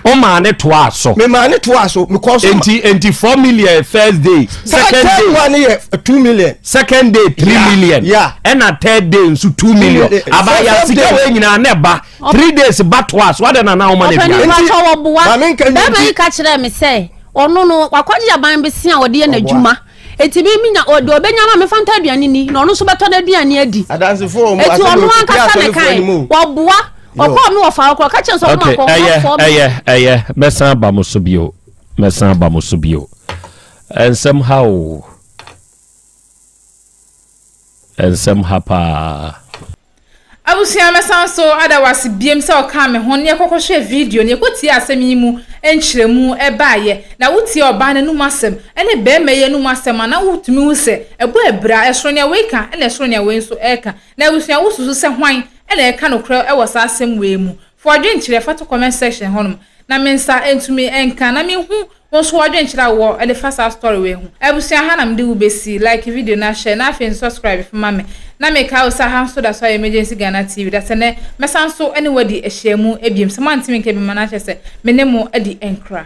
O maa ne toa so. Me maa ne toa so, mekɔɔ so. Nti 4 million first day, second day. Third one yɛ 2 million. Second day 3 million. Ɛna third day nso 2 million. Abaya sika wei nyinaa ne ba 3 days ba toa so adan na na ɔma ne bia. Ɔpɛni pàtó wɔ boa bɛrima yi ka kyerɛ mi sɛ ɔno no wakɔgye aban besi a ɔde yɛ n'adwuma, eti mi mi nya ɔde ɔbɛnya ma mi fa ntɔ aduane ni na ɔno nso bɛtɔ n'aduane adi. Adansefo wɔn eti ɔno ankasa ne kan wɔboa ɔkɔɔ mi wɔ fa ɔkɔ ɔka kyerɛ sɛ ɔmo akɔ ɛyɛ ɛyɛ ɛyɛ mɛsan aba mo so bio, mɛsan aba mo so bio. Nsɛm ha o, nsɛm ha paa. Abusua, mɛsan so ada wase biem sɛ ɔka me ho ne yɛkɔkɔhwɛ video ne yɛkɔtie asɛm yi mu nkyerɛmu ɛbaayɛ. Na wotie ɔbaa n'anum asɛm ɛne bɛrima yi anum asɛm a, na wotumi hu sɛ ɛbɔ abira. Ɛsoro nea wei ka ɛna ɛsoro nea wei nso ɛreka. Na abusua, wosusu sɛ hwan ɛna ɛka nokorɛ ɛwɔ saa asɛm wei mu? Fo adwenkyerɛ fa to comment section hɔnom na me nsa ntumi nka na mehu wo nso w'adwenkyerɛ a wowɔ de fa saa story wei ho. Abusua, ha na mede wo bɛsi. Like video na share na afei nso subscribe fa ma me. Na mekae wo sɛ ha nso da so ayɛ Emergency Ghana TV. Da sɛ nɛ mɛsan so ne wo adi ahyiamu ebiem. Sɛ moantumi nka bi ma no akyerɛ sɛ me ne mo adi nkra.